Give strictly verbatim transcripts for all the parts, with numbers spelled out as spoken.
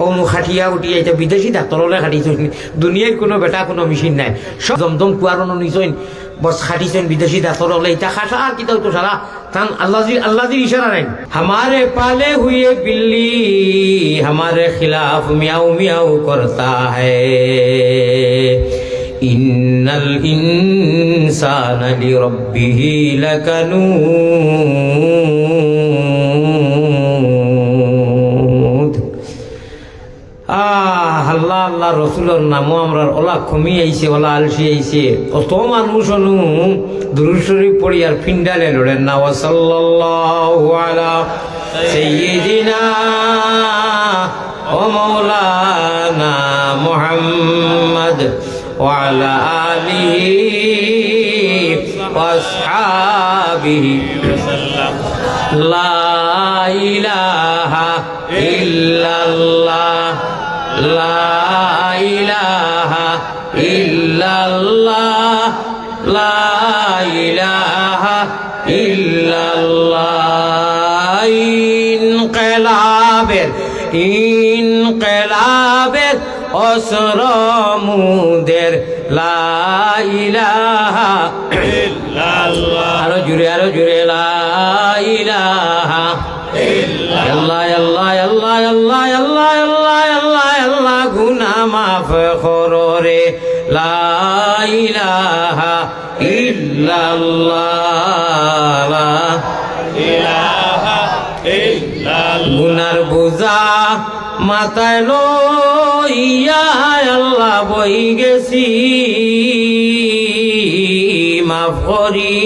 অনু খাটিয়া উঠিয়া ইতা বিদেশি ডাক্তর অকলে খাটিছইন। দুনিয়ার কুনু বেটা কুনু মেশিন নাই। সব জমজম কুয়ার অনু নিছইন, বস খাটিছইন বিদেশি ডাক্তর অকলে। ইতা খাটা আর কিতা অইতো সারা তান আল্লাজির, আল্লাজির ইশারা নাই। ہمارے پالے ہوئے بلی ہمارے خلاف میاؤں میاؤں کرتا ہے، ان الانسان لربه لکنود۔ আহ, আল্লাহ, আল্লাহ রসুলর নামও আমরার অলা কমি আইছে, অলা আলসি আইছে। অত মানুষ অনু দুরূদ শরীফ পড়ি আর ফিন্ডালে লড়ের না। وصلى الله على سيدنا ومولانا محمد وعلى آله وأصحابه وسلم. لا إله إلا الله، لا إله إلا الله، لا إله إلا الله। ইনকিলাবের, ইনকিলাবের অস্ত্র মুদের, لا إله إلا الله। আরো জোরে, আরো জোরে, لا إله إلا الله، আল্লাহ, আল্লাহ, আল্লাহ, গুনা মাফ করো রে, لا إله إلا الله، لا إله إلا الله। গুনার বুঝা মাথায় লইয়া আল্লাহ বই গেছি, মাফ করি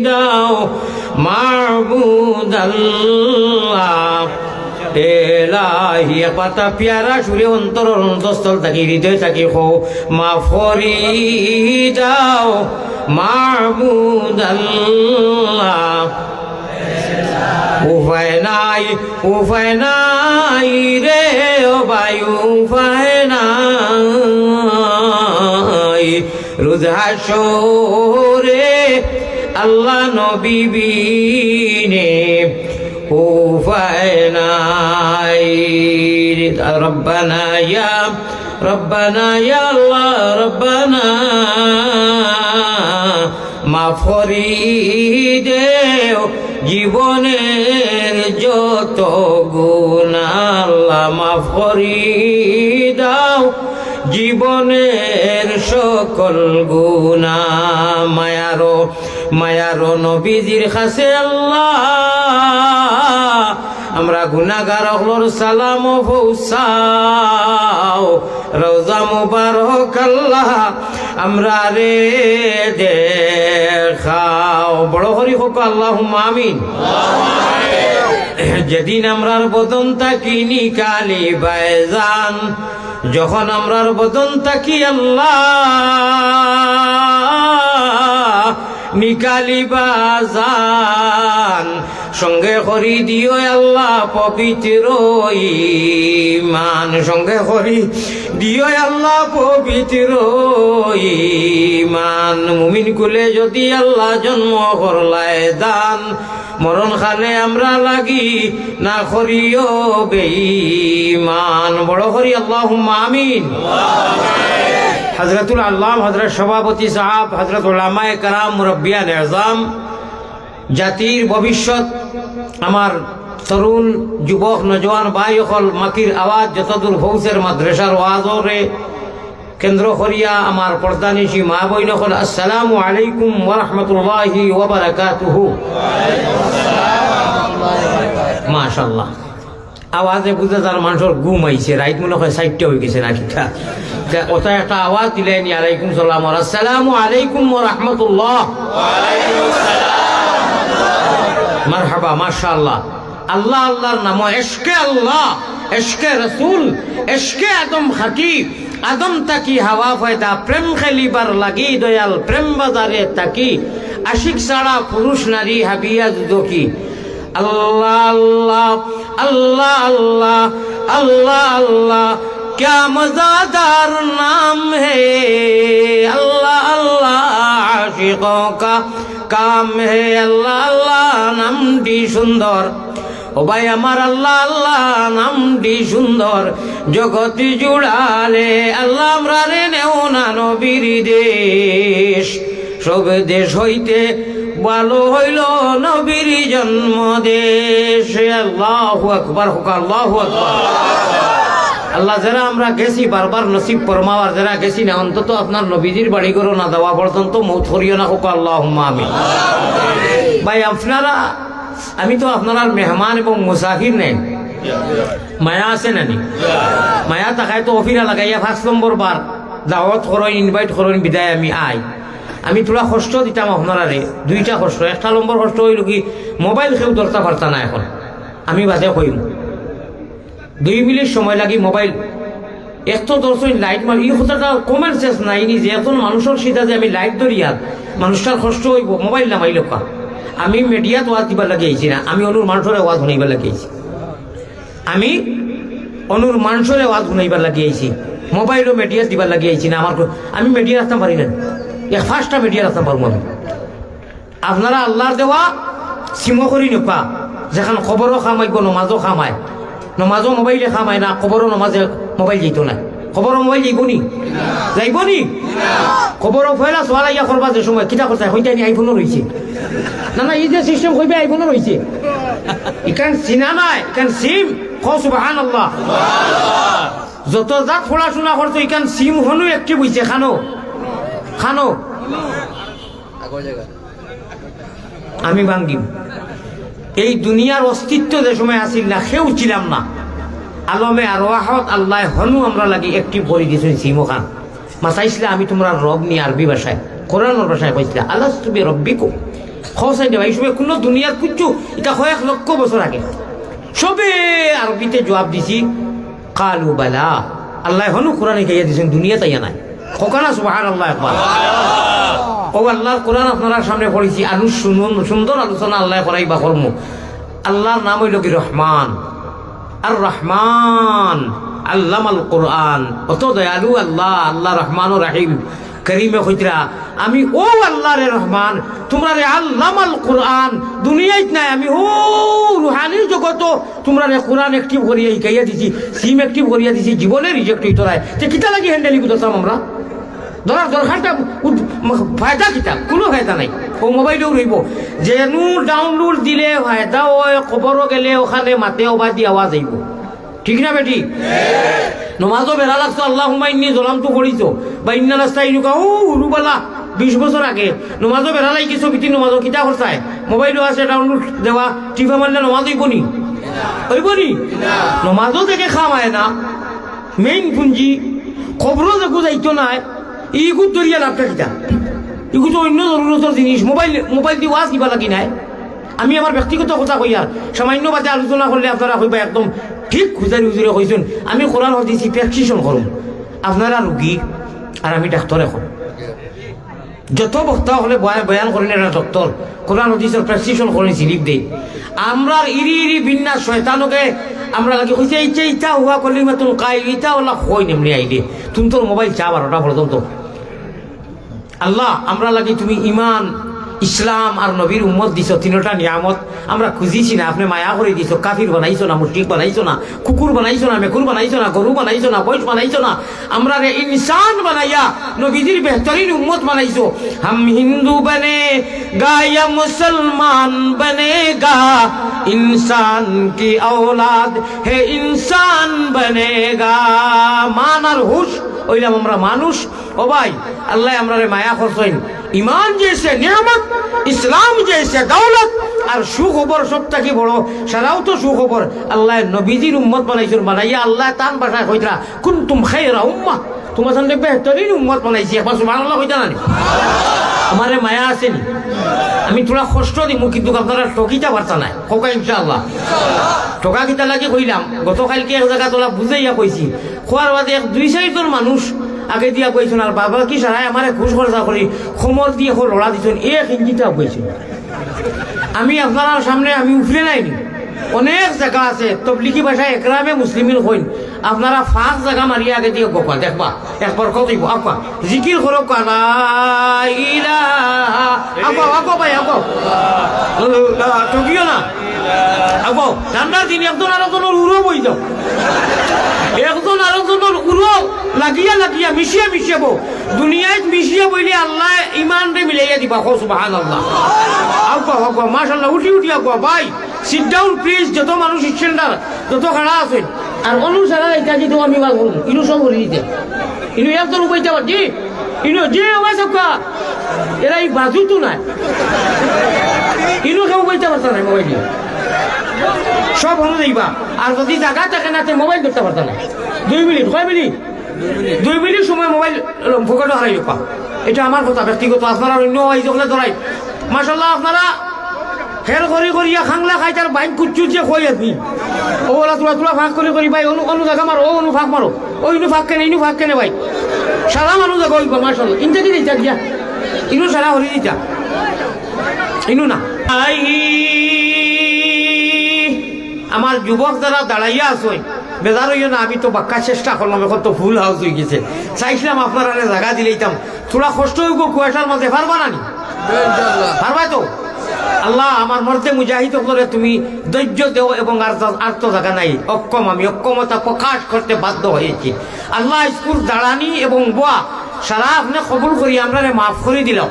দাও মাবুদ আল্লাহ। এলাহি, একবার তা পিয়ারা সুরে অন্তরর অন্তঃস্থল থাকি, হৃদয় থাকি কও, মাফ করি দাও মাবুদ আল্লাহ। উপায় নাই, উপায় নাই রে ও ভাই, উপায় নাই। রোজ হাশরে আল্লাহ নবী বিনে উপায় নাই। রব্বানা ইয়া, রব্বানা ইয়া আল্লাহ, রব্বানা মাফ করি দেও জীবনের যত গুনা, আল্লাহ মাফ করি দাও জীবনের সকল গুনা। মায়ারো, মায়ারো নবীজির কাছে আল্লাহ, আমরা গুনাগার অকলর সালামও পৌঁছাও। রওজা মুবারক আল্লাহ আমরারে দেখাও। বড় করি কউক্কা আল্লাহুম্মা আমিন। যেদিন আমরার বদন থাকি নিকালিবায় জান, যখন আমরার বদন থাকি আল্লাহ নিকালিবা জান, সঙ্গে করি দিও আল্লাহ পবিত্র ঈমান, সঙ্গে করি দিও আল্লাহ পবিত্র ঈমান। মুমিন কুলে যদি আল্লাহ জন্ম করলায় জান, মরণ কালে আমরার লাগি না করিও বেঈমান। বড় করি আল্লাহুম্মা আমিন। হযরতুল আল্লাম, হযরত সভাপতি সাহেব, হযরত উলামায়ে কেরাম, মুরব্বিয়ান এজাম, জাতির ভবিষ্যৎ, আমার তরুণ যুবক নওজোয়ান ভাই অকল, মাকির আওয়াজ যতদূর পৌঁছের মাদ্রাসার ওয়াজরে কেন্দ্র করিয়া আমার পর্দানিশি মা বইন অকল, আসসালামু আলাইকুম ওয়া রাহমাতুল্লাহি ওয়া বারাকাতুহু। মাশাআল্লাহ। আওয়াজে বুঝা যার মানষর ঘুম আইছে, রাইত মনে অয় চাইরটা অই গেছে না কিতা। তা অতা একটা আওয়াজ দিলাইন নি, আলাইকুম সালাম আর আসসালামু আলাইকুম ওয়া রাহমাতুল্লাহ। মারহাবা, মাশাআল্লাহ। আল্লাহ, আল্লাহর নামো, এশকে আল্লাহ, এশকে রসুল, এশকে আদম খাকি, আদম থাকি হাওয়া পয়দা, প্রেম খেলিবার লাগি দয়াল, প্রেম বাজারে থাকি, আশিক ছাড়া পুরুষ নারী হাবিয়া দুদকি। আল্লাহ, আল্লাহ, আল্লাহ, আল্লাহ, আল্লাহ, আল্লাহ, کیا مزیدار نام ہے، আল্লাহ, আল্লাহ, আশিকোঁ কা কাম হে, আল্লাহ, আল্লাহ, নামটি সুন্দর। ও ভাই আমার, আল্লাহ আল্লাহ নামটি সুন্দর, জগতি জুড়ালে আল্লাহ আমরারে নেও না নবীর দেশ। সব দেশ হইতে ভালো হইল নবীর জন্ম দেশ। আল্লাহু আকবার, কউক্কা আল্লাহু আকবার। আল্লাহ, যেরা আমরা গেছি বারবার নসিব ফরমাও, আর যেরা গেছি না, অন্তত আপনার নবীজির বাড়ি ঘরো না যাওয়া পর্যন্ত মউত করিও না, কউক্কা আল্লাহুম্মা আমিন। ভাই আপনারা, আমি তো আপনারার মেহমান এবং মুসাফির নায়, মায়া আছে না নি? মায়া থাকায় তো অফিরা লাগাইয়া পাঁচ নম্বর বার দাওয়াত করইন, invite করইন, বিদায় আমি আই। আমি থুড়া কষ্ট দিতাম আপনারারে, দুইটা কষ্ট। একটা নম্বর কষ্ট অইলো কি, মোবাইল কেউ ধরতা পারতা না এখন, আমি বাদে কইমু। দুই মিনিট সময় লাগি মোবাইল এক তো ধরছইন, লাইট মার, ই কথাটা common sense নাই নি যে একজন মানুষর সিধা যে আমি লাইট ধরিয়ার, মানুষটার কষ্ট অইবো, মোবাইল নামাইলউক্কা। আমি মিডিয়াত ওয়াজ দিবার লাগি আইছি না, আমি অনর মানুষরে ওয়াজ হুনাইবার লাগি আইছি। আমি অনর মানুষরে ওয়াজ হুনাইবার লাগি আইছি, মোবাইলও মিডিয়াত দিবার লাগি আইছি না। আমার কো-, আমি মিডিয়া রাখতাম পারি না, এক পাঁচটা মিডিয়া রাখতাম পারমু আমি। আপনারা আল্লাহর দেওয়া সিমো করি নেউক্কা, যেখান কবরও কাম আইবো, নমাজও কাম আয়। নমাজও মোবাইলে কাম আয় না, কবরও নমাজে মোবাইল যাইতো না। কবরও মোবাইল যাইবো নি? যাইবো নি? কবরও পয়লা সওয়াল আইয়া করবা যে সময়, কিতা করতায়? কইতায় নি iPhone-ও রইছে। না, না, ই যে system কইবে iPhone-ও রইছে। ইখান চিনা নায়, ইখান সিম। কও সুবহানাল্লাহ। যত জাত পড়াশোনা করছো, ইখান সিম হনু active অইছে, খানো। খানো। আমি ভাঙ্গিম। এই দুনিয়ার অস্তিত্ব যে সময় আছিল না, কেউ ছিলাম না। আলমে আরওয়াহত আল্লায় হনু আমরা লাগি active করি দিছইন সিমখান। মাতাইছলা, "আমি তুমরার রব নি?" আরবি ভাষায়, কোরআনর ভাষায় কইছলা, "আলাস্তু বিরাব্বিকুম।" কও চাইন দে ভাই, এই সময় কুনু দুনিয়ার কুচ্ছু, ইটা কয়েক লক্ষ বছর আগে। সবে আরবিতে জুয়াব দিছি, "কালু বালা।" আল্লায় হনু কোরআনে কইয়া দিছইন, দুনিয়াত আইয়া নায়। কউক্কা না সুবহানাল্লাহ একবার। ও আল্লাহর কোরআন আপনারার সামনে পড়ছি, আরো শুনুন, সুন্দর আলোচনা আল্লায় করাইবা করমু। আল্লাহর নাম অইলো কি? রহমান। আর রহমান আল্লামাল কোরআন। অত দয়ালু আল্লাহ, আল্লাহ রহমান ও রাহিম। করিমে কইতরা, "আমি অউ আল্লাহ রে রহমান, তুমরারে আল্লামাল কোরআন, দুনিয়াত নায়, আমি অউ রুহানির জগতো তুমরারে কোরআন active করিয়া হিকাইয়া দিছি, সিম active করিয়া দিছি, জীবনে reject অইতো নায়। তে কিতা লাগি handle ইগু ধরতাম আমরা? ধরার দরকারটা উদ-, ম-, ফায়দা কিতা? কুনু ফায়দা নাই। অউ মোবাইলেউ রইবো। যেনু download দিলে ফায়দা অয়, কবরো গেলে অখানে মাতে অবাদি আওয়াজ আইবো।" ঠিক না বেটি? নমাজো বেড়া লাগছো, "আল্লাহুম্মা ইন্নী যালামতু" পড়িছো, বা "ইন্না নাস্তাইনুকা", অউ হুরুবালা, বিশ বছর আগে। নমাজো বেড়া লাগিছো, বিতি নমাজো কিতা করতায়? মোবাইলো আছে download দেওয়া, টিপা মারলে নমাজ অইবো নি? অইবো নি? নমাজো যেগু কাম আয় না, main পুঞ্জি, কবরো যেগু যাইতো নায়, ইগু ধরিয়া লাভটা কিতা? ইগু তো অইন্য জরুরতর জিনিস, মোবাইল, মোবাইল দি ওয়াজ দিবা লাগি নায়। আমি আমার ব্যক্তিগত কথা কইয়ার, সামান্য বাদে আলোচনা করলে আপনারা কইবা একদম ঠিক হুজুরে হুজুরে কইছইন। আমি কোরআন হাদিসি practitioner করমু, আপনারা রুগী আর আমি ডাক্তার। এখন যত বক্তা অকলে বয়া-, বয়ান করইন, এরা ডাক্তার, কোরআন হাদিসর practitioner করইন, slip দেইন। আমরার ইরি ইরি বিন্যাস শয়তানকে আমরা লাগি কইছে, "এই যে ইতা হুয়া কলিমাতুন কাইল, ইতা অলা কইন এমনে আইলে, তুমরার মোবাইল চা বারোটা পর্যন্ত।" আল্লাহ, আমরা লাগি তুমি ইমান, ইসলাম আর নবীর উম্মত দিছো, তিনটা নিয়ামত আমরা খুজিছি না, আপনে মায়া করি দিছো। কাফির বানাইছো না, মুশরিক বানাইছো না, কুকুর বানাইছো না, মেকুর বানাইছো না, গরু বানাইছো না, মইষ বানাইছো না, আমরারে ইনসান বানাইয়া নবীজির বেহতরিন উম্মত বানাইছো। হাম হিন্দু বনেগা ইয়া মুসলমান বনেগা, ইনসান কি ঔলাদ হে ইনসান বনেগা। মান আর হুশ অইলাম আমরা মানুষ, ও ভাই, আল্লায় আমরারে মায়া করছইন। ইমান যে সে নিয়ামত, ইসলাম যে সে দৌলত, আর সুখবর সব থাকি বড়, সারাও তো সুখবর। আল্লায় নবীজির উম্মত বানাইছইন, বানাইয়া আল্লায় তান ভাষায় কইতরা, "কুনতুম খায়রা উম্মাহ", তুমরারে বেহতরিন উম্মত বানাইছি। একবার সুবহানাল্লাহ কইতা না নি? আমারে মায়া আছে নি? আমি থুড়া কষ্ট দিমু, কিন্তু আপনারা ঠকিতা পারতা নায়। কউক্কা ইনশাআল্লাহ। ঠকা কিতা লাগি কইলাম, গতকাইলকে এক জাগাত অলা বুঝাইয়া কইছি, কওয়ার বাদে এক দুই চাইরজন মানুষ আগে দিয়া কইছইন, আর বাবা কি সারায় আমারে খুশ খরচা করি, কমর দি একো লড়া দিছইন, এক ইঞ্চিটা কইছইন। আমি আপনারার সামনে আমি উফরে নায় নি, অনেক জাগা আছে, তবলিগি ভাষায় একরামে মুসলিমিন কইন, আপনারা ফাঁক জাগা মারিয়া আগে দিয়ে গোপা দেখবা, একবার কত অইবো। আপা, জিকির করো, কালা ইলাহা। আগো, আগো ভাই, আগো। ঠকিও না। আগো, ঠান্ডার দিন একজন আরোজনর উরো বই যাও। একজন আরোজনর উরো লাগিয়া লাগিয়া মিশিয়ে মিশিয়ে বউ। দুনিয়াত মিশিয়ে বইলে আল্লাহ ইমানরে মিলাইয়া দিবা। কও সুবহানাল্লাহ। আগো, আগো, মাশাআল্লাহ, উঠি উঠি আগো ভাই। Sit down please, যত মানুষ ইচ্ছেন না, যত খাড়া আছেন। আর অনু সারা ইটা কিন্তু আমি বাদ করবো। ইনু সব বলি দিতে। ইনু একজন উবাইতে পারছি। ইনু যে আওয়াজ আপনার, এরা এই বাজু তো নাই। ইনু কেউ উবাইতে পারতা নাই মোবাইল নিয়ে। সব হলো দেখবা। আর যদি জাগা থাকে না, তে মোবাইল ধরতে পারতা না। দুই মিনিট, কয় মিনিট? দুই মিনিট সময় মোবাইল পকেটে হারাই রাখবা। এটা আমার কথা ব্যক্তিগত, আপনারা অন্য এই যখন ধরাই। মাশাআল্লাহ, আপনারা হের করি করিয়া খাংলা খাইতার বাইন কুচ্চু যে কই আপনি। ও ওলা তুলা তুলা ফাঁক করি করি ভাই, অনু, অনু জাগা মারো, ও অনু ফাঁক মারো, ও ইনু ফাঁক কেনে, ইনু ফাঁক কেনে ভাই। সারা মানুষ জাগা অইবা, মাশাআল্লাহ। ইনটা কি দিতা গিয়া? ইনু সারা হরি দিতা। ইনু না। আই, আমার যুবক যারা দাঁড়াইয়া আছইন, বেজার অইও না, আমি তো বাক্কা চেষ্টা করলাম, এখন তো ফুল হাউস অই গেছে। চাইছিলাম আপনারারে জাগা দিলাইতাম, থুড়া কষ্ট অইবো কুয়াশার মাঝে, পারবা না নি? ইনশাআল্লাহ। পারবা তো? আল্লাহ, আমার মর্দে মুজাহিদ অকলরে তুমি ধৈর্য দেও এবং আর, আর তো জাগা নাই, অক্ষম আমি, অক্ষমতা প্রকাশ করতে বাধ্য হয়েছি। আল্লাহ, স্কুল দাঁড়ানি এবং বওয়া সারা আপনে কবুল করি, আমরারে মাফ করি দিলাও।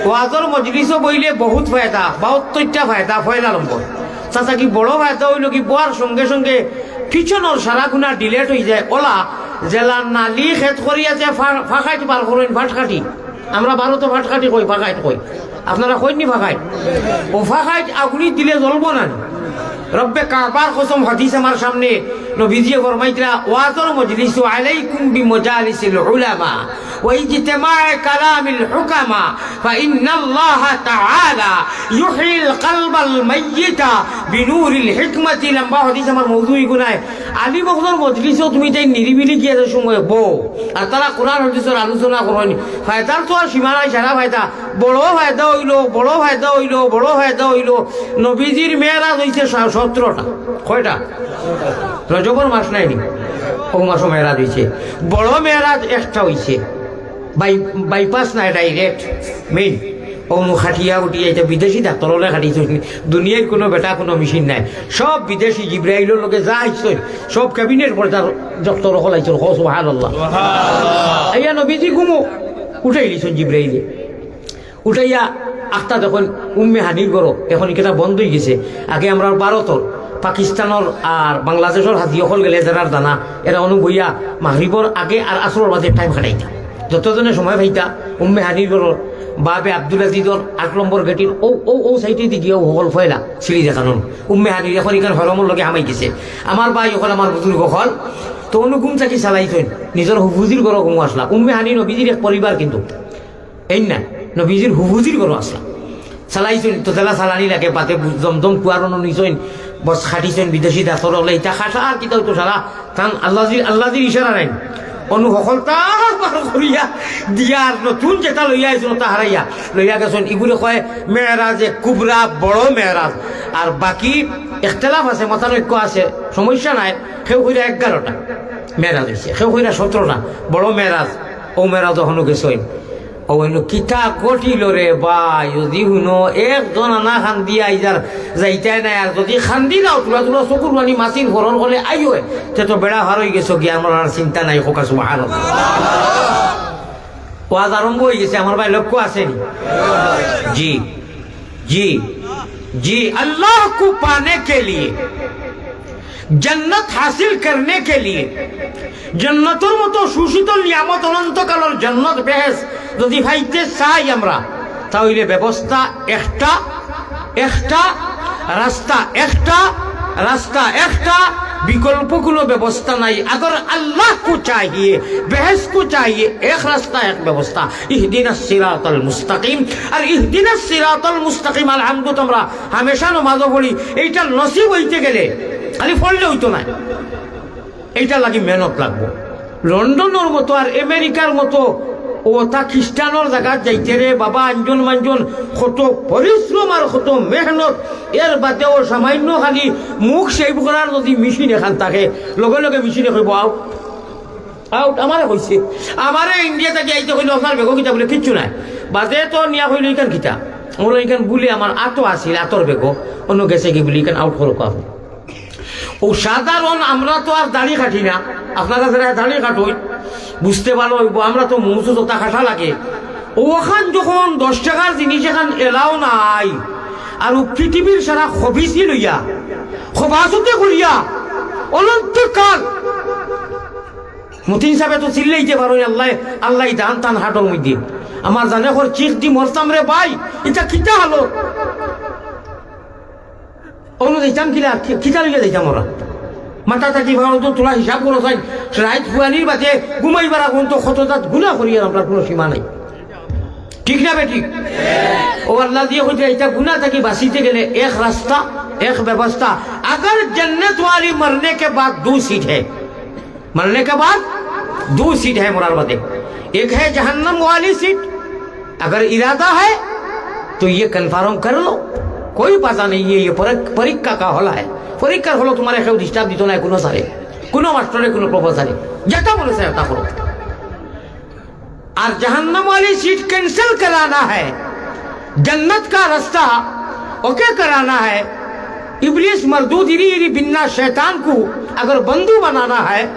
ওয়াজর মজলিসও বইলে বহুত ফায়দা, বাহাত্তরটা ফায়দা, পয়লা নম্বর। চাচা কি বড় ফায়দা অইলো কি, বওয়ার সঙ্গে সঙ্গে পিছনর সারা গুনা delete অই যায়। ওলা যেলা নালি খেত করি আছে, ফা-, ফাঁকাইট বার করইন, ফাটকাটি। আমরা ভারতো ফাটকাটি কই, ফাঁকাইট কই। আপনারা কইন নি ফাঁকাইট? ও ফাঁকাইট আগুনি দিলে জ্বলবো না নি? রব্বে কাবার কসম, হাদিস আমার সামনে, নবীজিয়ে ফরমাইতরা, ওয়াজর মজলিস, আলাইকুম বিমাজালিসিল উলামা ওয়া ইজতিমাই কালামিল হুকামা, ফাইন্নাল্লাহা তাআলা ইউহয়িল কালবাল মাইয়িতা বিনুরিল হিকমাতি। লম্বা হাদিস আমার মৌজু ইগুনায়। আলিম অকলর মজলিসো তুমি তাই নিরিবিলি গিয়া যে সময় বও, আর তারা কোরআন হাদিসর আলোচনা করইন, ফায়দার তো আর সীমা নাই, সারা ফায়দা। বড় ফায়দা অইলো, বড় ফায়দা অইলো, বড় ফায়দা অইলো। নবীজির মেরাজ অইছে সা-, সতেরোটা। কয়টা? রজবর মাস নায় নি? ও মাসো মেরাজ অইছে। বড় মেরাজ একটা অইছে। বাই-, বাইপাস নায়, direct main। অনু খাটিয়া উঠিয়া, এটা বিদেশি ডাক্তর অকলে খাটিছইন। দুনিয়ার কোনো বেটা কোনো মেশিন নাই। সব বিদেশি জিব্রাইলর লগে যা আইছইন, সব cabinet পর্যার ডাক্তর অকল আইছইন। কও সুবহানাল্লাহ। আইয়া নবীজি ঘুমো উঠাই দিছইন জিব্রাইলে। উঠাইয়া আখতা দেখইন উম্মে হানির ঘরো, এখন ইটা বন্ধ অই গেছে। আগে আমরার ভারতর, পাকিস্তানর আর বাংলাদেশর হাজি অকল গেলে যারার জানা, এরা অনু বইয়া মাগরিবর আগে আর আসরর বাদে time কাটাইতা। যতজনে সময় পাইতা, উম্মে হানির ঘরর, বাবে আব্দুল আজিজর আট নম্বর গেটির ও, ও, ও সাইডে দি গিয়া ও হকল ফয়লা সিঁড়ি দেখানোর। উম্মে হানির এখন ইখান হরমর লগে হামাই গেছে। আমার ভাই অকল, আমার বুজুর্গ অকল, তো অনু ঘুম থাকি চালাইছইন, নিজর হুফুজির ঘরো ঘুমো আসলা। উম্মে হানি নবীজির এক পরিবার কিন্তু। এই না, নবীজির হুফুজির ঘরো আসলা। চালাইছইন, তো যেলা চালানি লাগে, বাদে বু-, জমজম কুয়ার অনু নিছইন, বস খাটিছইন, বিদেশি ডাক্তর অকলে, ইটা খাটা আর কিতাও তো সারা, তান আল্লাজির, আল্লাজির ইশারা নাই। অনু হকলতা বার করিয়া দিয়ার নতুন যেটা লইয়া আইছইন, ওটা হারাইয়া লইয়া গেছইন। ইগুরে কয় মেরাজে কুবরা, বড় মেরাজ। আর বাকি ইখতিলাফ আছে, মতানৈক্য আছে, সমস্যা নাই। কেউ কইরা এগারোটা মেরাজ অইছে, কেউ কইরা সতেরোটা বড় মেরাজ, ও মেরাজ অখনো গেছইন। ও অইন কিতা ঘটিল রে ভাই, যদি হুনো একজন আনা খান্দি আইজার যাইতায় নায়, আর যদি খান্দি নাও তুলা তুলা চকুর পানি মাছির ফরন করলে আই হয়, তে তো বেড়া পার অই গেছো গিয়া, আমার আর চিন্তা নাই। কউক্কা সুবহানাল্লাহ। ওয়াজ আরম্ভ অই গেছে, আমার ভাই লক্ষ্য আছে নি? জি, জি, জি। আল্লাহ কো পানে কে লিয়ে, জন্নত হাসিল করনে কে লিয়ে, জন্নতর মতো সুশীতল নিয়ামত, অনন্তকালর জন্নত বেহেশত যদি পাইতে চাই আমরা, তা অইলে ব্যবস্থা একটা, একটা, রাস্তা একটা, রাস্তা একটা, বিকল্প কোনো ব্যবস্থা নাই। আগর আল্লাহ কো চাহিয়ে, বেহেশত কো চাহিয়ে, এক রাস্তা, এক ব্যবস্থা। ইহদিনাস সিরাতাল মুস্তাকিম। আর ইহদিনাস সিরাতাল মুস্তাকিম, আলহামদুলিল্লাহ, আমরা হামেশা নমাজও পড়ি। এইটা নসিব অইতে গেলে খালি পড়লে অইতো নায়, এইটার লাগি মেহনত লাগবো। লন্ডনর মতো আর আমেরিকার মতো অতা খ্রিস্টানর জাগাত যাইতে রে বাবা, আঞ্জন মাঞ্জন, কত পরিশ্রম আর কত মেহনত। এর বাদেও সামান্য খালি মুখ shave করার যদি মেশিন এখান থাকে, লগে লগে মেশিনে কইবো, "আউট, আউট।" আমারে কইছে, আমারে ইন্ডিয়া থাকি আইতে কইলো, "আপনার ব্যাগো কিতা?" বুলে, "কিচ্ছু নাই।" বাদে তো নিয়া কইলো, "ইখান কিতা?" বুলে, "ইখান বুলে আমার আতো আছিল, আতর ব্যাগো, অনো গেছেগি বুলে, ইখান আউট করো।" অউ সাধারণ, আমরা তো আর দাড়ি কাটি না, আপনারা যারা দাড়ি কাটইন বুঝতে ভালা অইবো, আমরা তো মৌজুদ অতা কাটা লাগে। অউ অখান যখন দশ টেকার জিনিস এখান এলাও নাই, আর অউ পৃথিবীর সারা খবিসি লইয়া, খবাসতে করিয়া, অনন্তকাল মতিন সাবে তো চিল্লাইতে পারইন, "আল্লাহ, আল্লাহ, দান তান হাটর মধ্যে। আমার জানে কর চিক দি মরতাম রে ভাই, ইটা কিতা হালত?" অনো যাইতাম কিলা, কি-, কিতা লইয়া যাইতাম ওরা? মাথা থাকি ভালো তো তোলা হিসাব করো চাই। রাইত ফুয়ানির বাদে ঘুমাইবার আগুন তো কত জাত গুনা করি আর আমরার কোনো সীমা নাই। ঠিক না বেঠিক? অউ আল্লায় দিয়া কইতরা, ইটা গুনা থাকি বাঁচিতে গেলে এক রাস্তা, এক ব্যবস্থা। "अगर जन्नत वाली मरने के बाद दो सीट है।" मरने के बाद दो सीट है, মরার বাদে। एक है जहन्नम वाली सीट, अगर इरादा है तो ये कन्फर्म कर लो, कोई बाधा नहीं है, ये পরীক্ষা কা হলা হ্যায়। পরীক্ষার হলো, তোমারে কেউ ডিস্টার্ব দিতো নায়, কোনো স্যারে, কোনো মাস্টরে, কোনো প্রফেসরে, যেটা বলেছে ওটা করো। আর জাহান্নাম वाली सीट कैंसिल कराना है, जन्नत का रास्ता ओके कराना है। इब्लीस मरदूद इरी इरी बिन्ना शैतान को अगर बंधु बनाना है,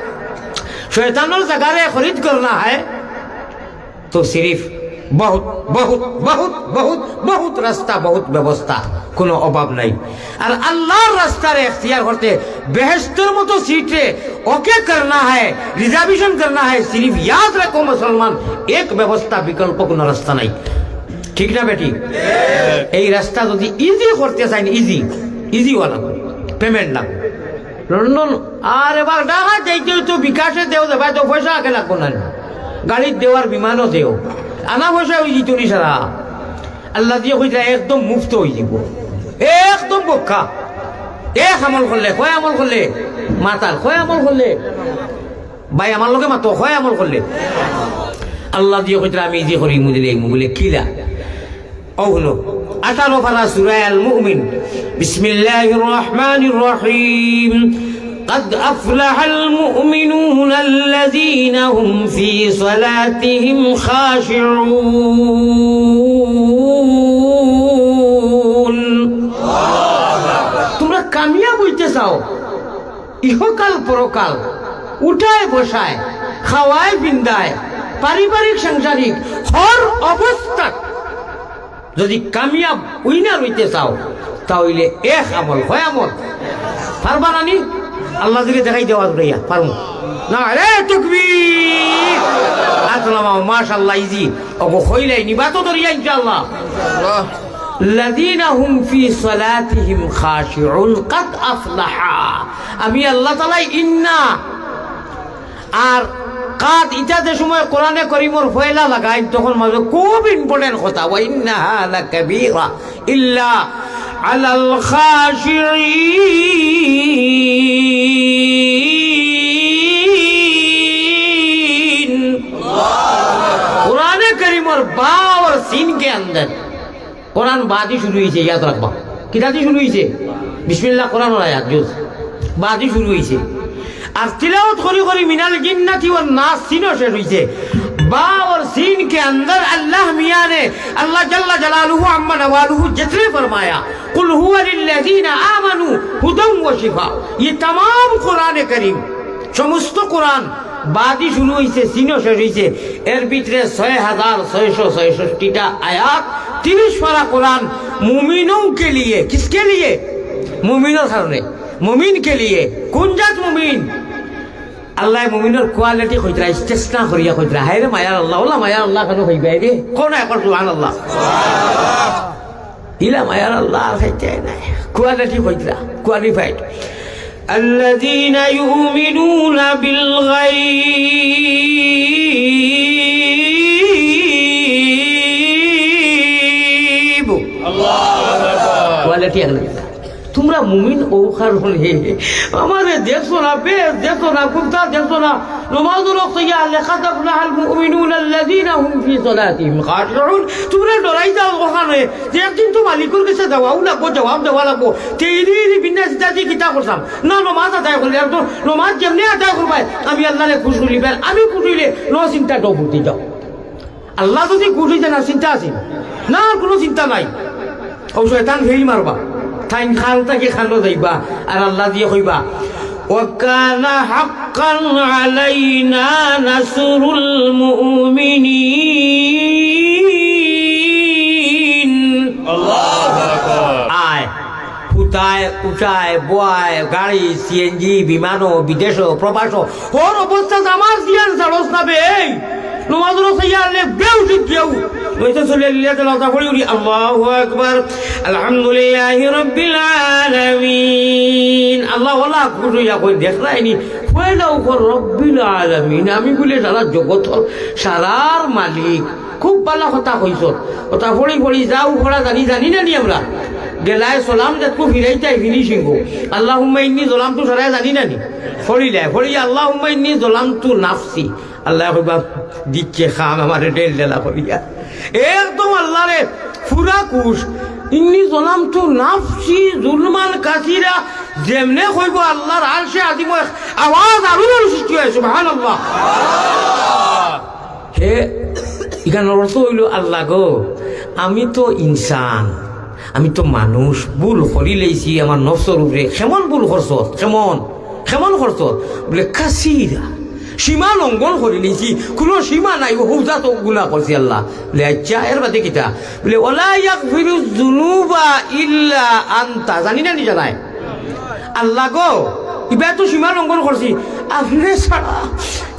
शैतानों से गारे खरीद करना है, तो सिर्फ बहुत, बहुत, बहुत, बहुत, बहुत रास्ता, बहुत व्यवस्था, কোনো অভাব নাই। আর আল্লাহর রাস্তারে এখতিয়ার করতে বেহেশতর মতো সিটরে ওকে করনা হ্যায়, রিজার্ভেশন করনা হ্যায়। সিরিফ ইয়াদ রাখো মুসলমান, এক ব্যবস্থা, বিকল্প কোনো রাস্তা নাই। ঠিক না বেঠিক? এই রাস্তা যদি ইজি করতে চাইন, ইজি, ইজি ওয়ালা, পেমেন্ট না। লন্ডন, আর এবার ঢাকা যাইতে অইতো বিকাশে দেও, দেবায় তো পয়সা আগে লাগবো না, গাড়িত দেও আর বিমানও দেও, আনা পয়সা অই যিতো নি সারা। আল্লায় দিয়া কইতরা একদম মুফত অই যিবো, একদম বক্কা। এক আমল করলে, কয় আমল করলে? মাতার, কয় আমল করলে? ভাই, আমার লগে মাতো, কয় আমল করলে? আল্লায় দিয়া কইতরা আমি ইজি করি, মুদিলে মুগুলে কিলা? অউ হুনো, আঠারো পারা সূরা আল মুমিন। بسم الله الرحمن الرحيم। قد أفلح المؤمنون الذين هم في صلاتهم خاشعون। তোমরা কামিয়াব অইতে চাও, ইহকাল পরকাল, উঠায় বসায়, খাওয়ায় পিন্দায়, পারিবারিক সাংসারিক হর অবস্থাত যদি কামিয়াব উইনার অইতে চাও, তা অইলে এক আমল, কয় আমল? পারবা না নি? আল্লায় যদি দেখাই দেওয়া দৌড়াইয়া, পারমু। নারে তাকবীর! আত নামাও, মাশাআল্লাহ, ইজি। ওগো কইলাই নিবা তো দরিয়া ইনশাআল্লাহ। الذين هم في صلاتهم خاشعون، قد أفلح। আমি আল্লাহ তাআলায় ইন্না আর কাদ ইটা যে সময় কোরআনে করিমর পয়লা লাগাইন, তখন মাঝে খুব ইম্পর্টেন্ট কথা, وإنها لكبيرة إلا على الخاشعين। কোরআনে করিমর বা অর সিন কে আন্দর কোরআন বাদি শুরু অইছে, ইয়াদ রাখবা। কিতাদি শুরু অইছে? বিসমিল্লাহ কোরআনর আয়াত, জুজ। বাদি শুরু অইছে। আর তিলাওয়াত করি করি মিনাল জিন্নাতি ওয়ান নাস সিনও শেষ অইছে। বা অর সিন কে আন্দর আল্লাহ মিয়াঁ নে, আল্লাহ জাল্লা জালালুহু আম্মা নওয়ালুহু যেতনে ফরমায়া, "কুল হুয়া লিল্লাযীনা আমানু হুদাও ওয়া শিফা।" ইয়ে তামাম কোরআনে করিম, সমস্ত কোরআন বাদি শুরু অইছে, সিনও শেষ অইছে। এর ভিতরে ছয় হাজার ছয়শো ছয়ষট্টিটা আয়াত, তিরিশ পারা কোরআন মুমিনোं के लिए। किसके लिए? মুমিনর কারণে। মুমিন কে লিয়ে। কোন জাত মুমিন? আল্লায় মুমিনর কোয়ালিটি কইতরা, ইস্তেসনা করিয়া কইতরা। হায় রে মায়ার আল্লাহ, ওলা মায়ার আল্লাহ কেনে কইবায় রে? কও না একবার সুবহানাল্লাহ। ইলা মায়ার আল্লাহ আর খাইতে নাই। কোয়ালিটি কইতরা, কোয়ালিফাইড। الذين يؤمنون بالغيب। কোয়ালিটি আল্লাহ। মুমিন অউ কারণে। আমারে দেখছো না, বেশ দেখছো না, কুন্তা দেখছো না। নমাজর অক্ত ইয়া, লাকাদ আফলাহাল মুমিনুনা আল্লাযীনা হুম ফি সালাতিহিম খাশিউন। তুমরা ডরাই যাও অখানে যে একদিন তো মালিকর গেছে যাওয়াউ লাগবো, জবাব দেওয়া লাগবো। তে ইরি ইরি বিনা চিন্তাদি কিতা করতাম? না, নমাজ আদায় করলে, আর তো নমাজ যেমনে আদায় করবায়, আমি আল্লারে খুশ করিলিবার, আমি খুশ অইলে ন চিন্তা ডবুতি যাও। আল্লা যুদি খুশ অইতা না, চিন্তা আছে? না, আর কুনু চিন্তা নাই। অউ শয়তান ফেইল মারবা, তাইন খান থাকি খানো যাইবা, আর আল্লা দিয়া কইবা, "ওয়া কানা হাক্কান আলাইনা নাসরুল মুমিনিন।" আল্লাহু আকবার। আয়, হুতায়, উঠায়, বওয়ায়, গাড়ি, সিএনজি, বিমানো, বিদেশো, প্রবাসো, হর অবস্থাত আমার জিয়ান ছাড়স না বে। এই নমাজর অক্ত ইয়া আলে বেউসিত গিয়াউ। ওইটা চলে লিয়া তেলা তা পড়ি উঠি, আল্লাহু আকবার, আলহামদুলিল্লাহি রাব্বিল আলামিন। আল্লাহ ওয়ালা খুশ অইয়া কই, দেখরায়নি, পয়লাউ কর রব্বিল আলামিন, আমি বুলে সারা জগতর, সারার মালিক। খুব ভালা কথা কইছস। কথা পড়ি পড়ি যাউ পড়া জানি, জানি না নি আমরা। গেলায় সালাম যেতকু ফিরাইতায় ফিনিশিং গো। আল্লাহুম্মা ইন্নী যালামতু সারায় জানি না নি। পড়িলায়, পড়ি আল্লাহুম্মা ইন্নী যালামতু নাফসি। আল্লায় কইবা, দিচ্ছে খাম আমারে ডেল ডেলা করিয়া। একদম আল্লারে পুরা খুশ। ইন্নী যালামতু নাফসি যুলমান কাসীরা। যেমনে কইবো আল্লার আরশে আজিমো এক আওয়াজ আরো জোরে সৃষ্টি অয়, সুবহানাল্লাহ। হে, ইখানর অর্থ অইলো, আল্লা গো, আমি তো ইনসান, আমি তো মানুষ, ভুল করিলাইছি আমার নফসর উপরে। কেমন ভুল করছত? কেমন? কেমন করছত? বুলে, কাসীরা। সীমা লঙ্ঘন করিলাইছি, কুনু সীমা নাই, অউ হৌজা তো গুনা করছি আল্লা। বুলে, আইচ্ছা, এর বাদে কিতা? বুলে, "ওয়ালা ইয়াগফিরুয যুনুবা ইল্লা আনতা।" জানি না নি জানায়? আল্লা গো, ইবায় তো সীমা লঙ্ঘন করছি, আপনে ছাড়া।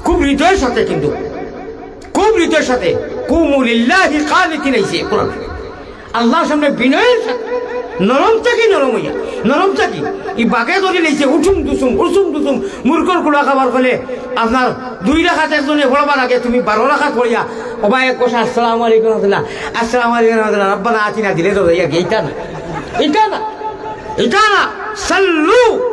খুব হৃদয়র সাথে কিন্তু। খুব হৃদয়র সাথে, "কুমু লিল্লাহি কানিতিন" আইছে কোরআন। আল্লার সামনে বিনয়র সাথে, নরম থাকি, নরম অইয়া, নরম থাকি। ই বাগে ধরিলাইছে, উঠুম দুসুম, উসুম দুসুম, মুরগর কুড়া খাবার ফলে আপনার দুই রাকাত একজনে পড়বার আগে তুমি বারো রাকাত পড়িয়া, ওবা এক কষা, "আসসালামু আলাইকুম রহমতুল্লাহ, আসসালামু আলাইকুম রহমতুল্লাহ, রব্বানা আতিনা" দিলে তো যাইয়া গিয়া, ইটা না, ইটা না। ইটা না, সাল্লু।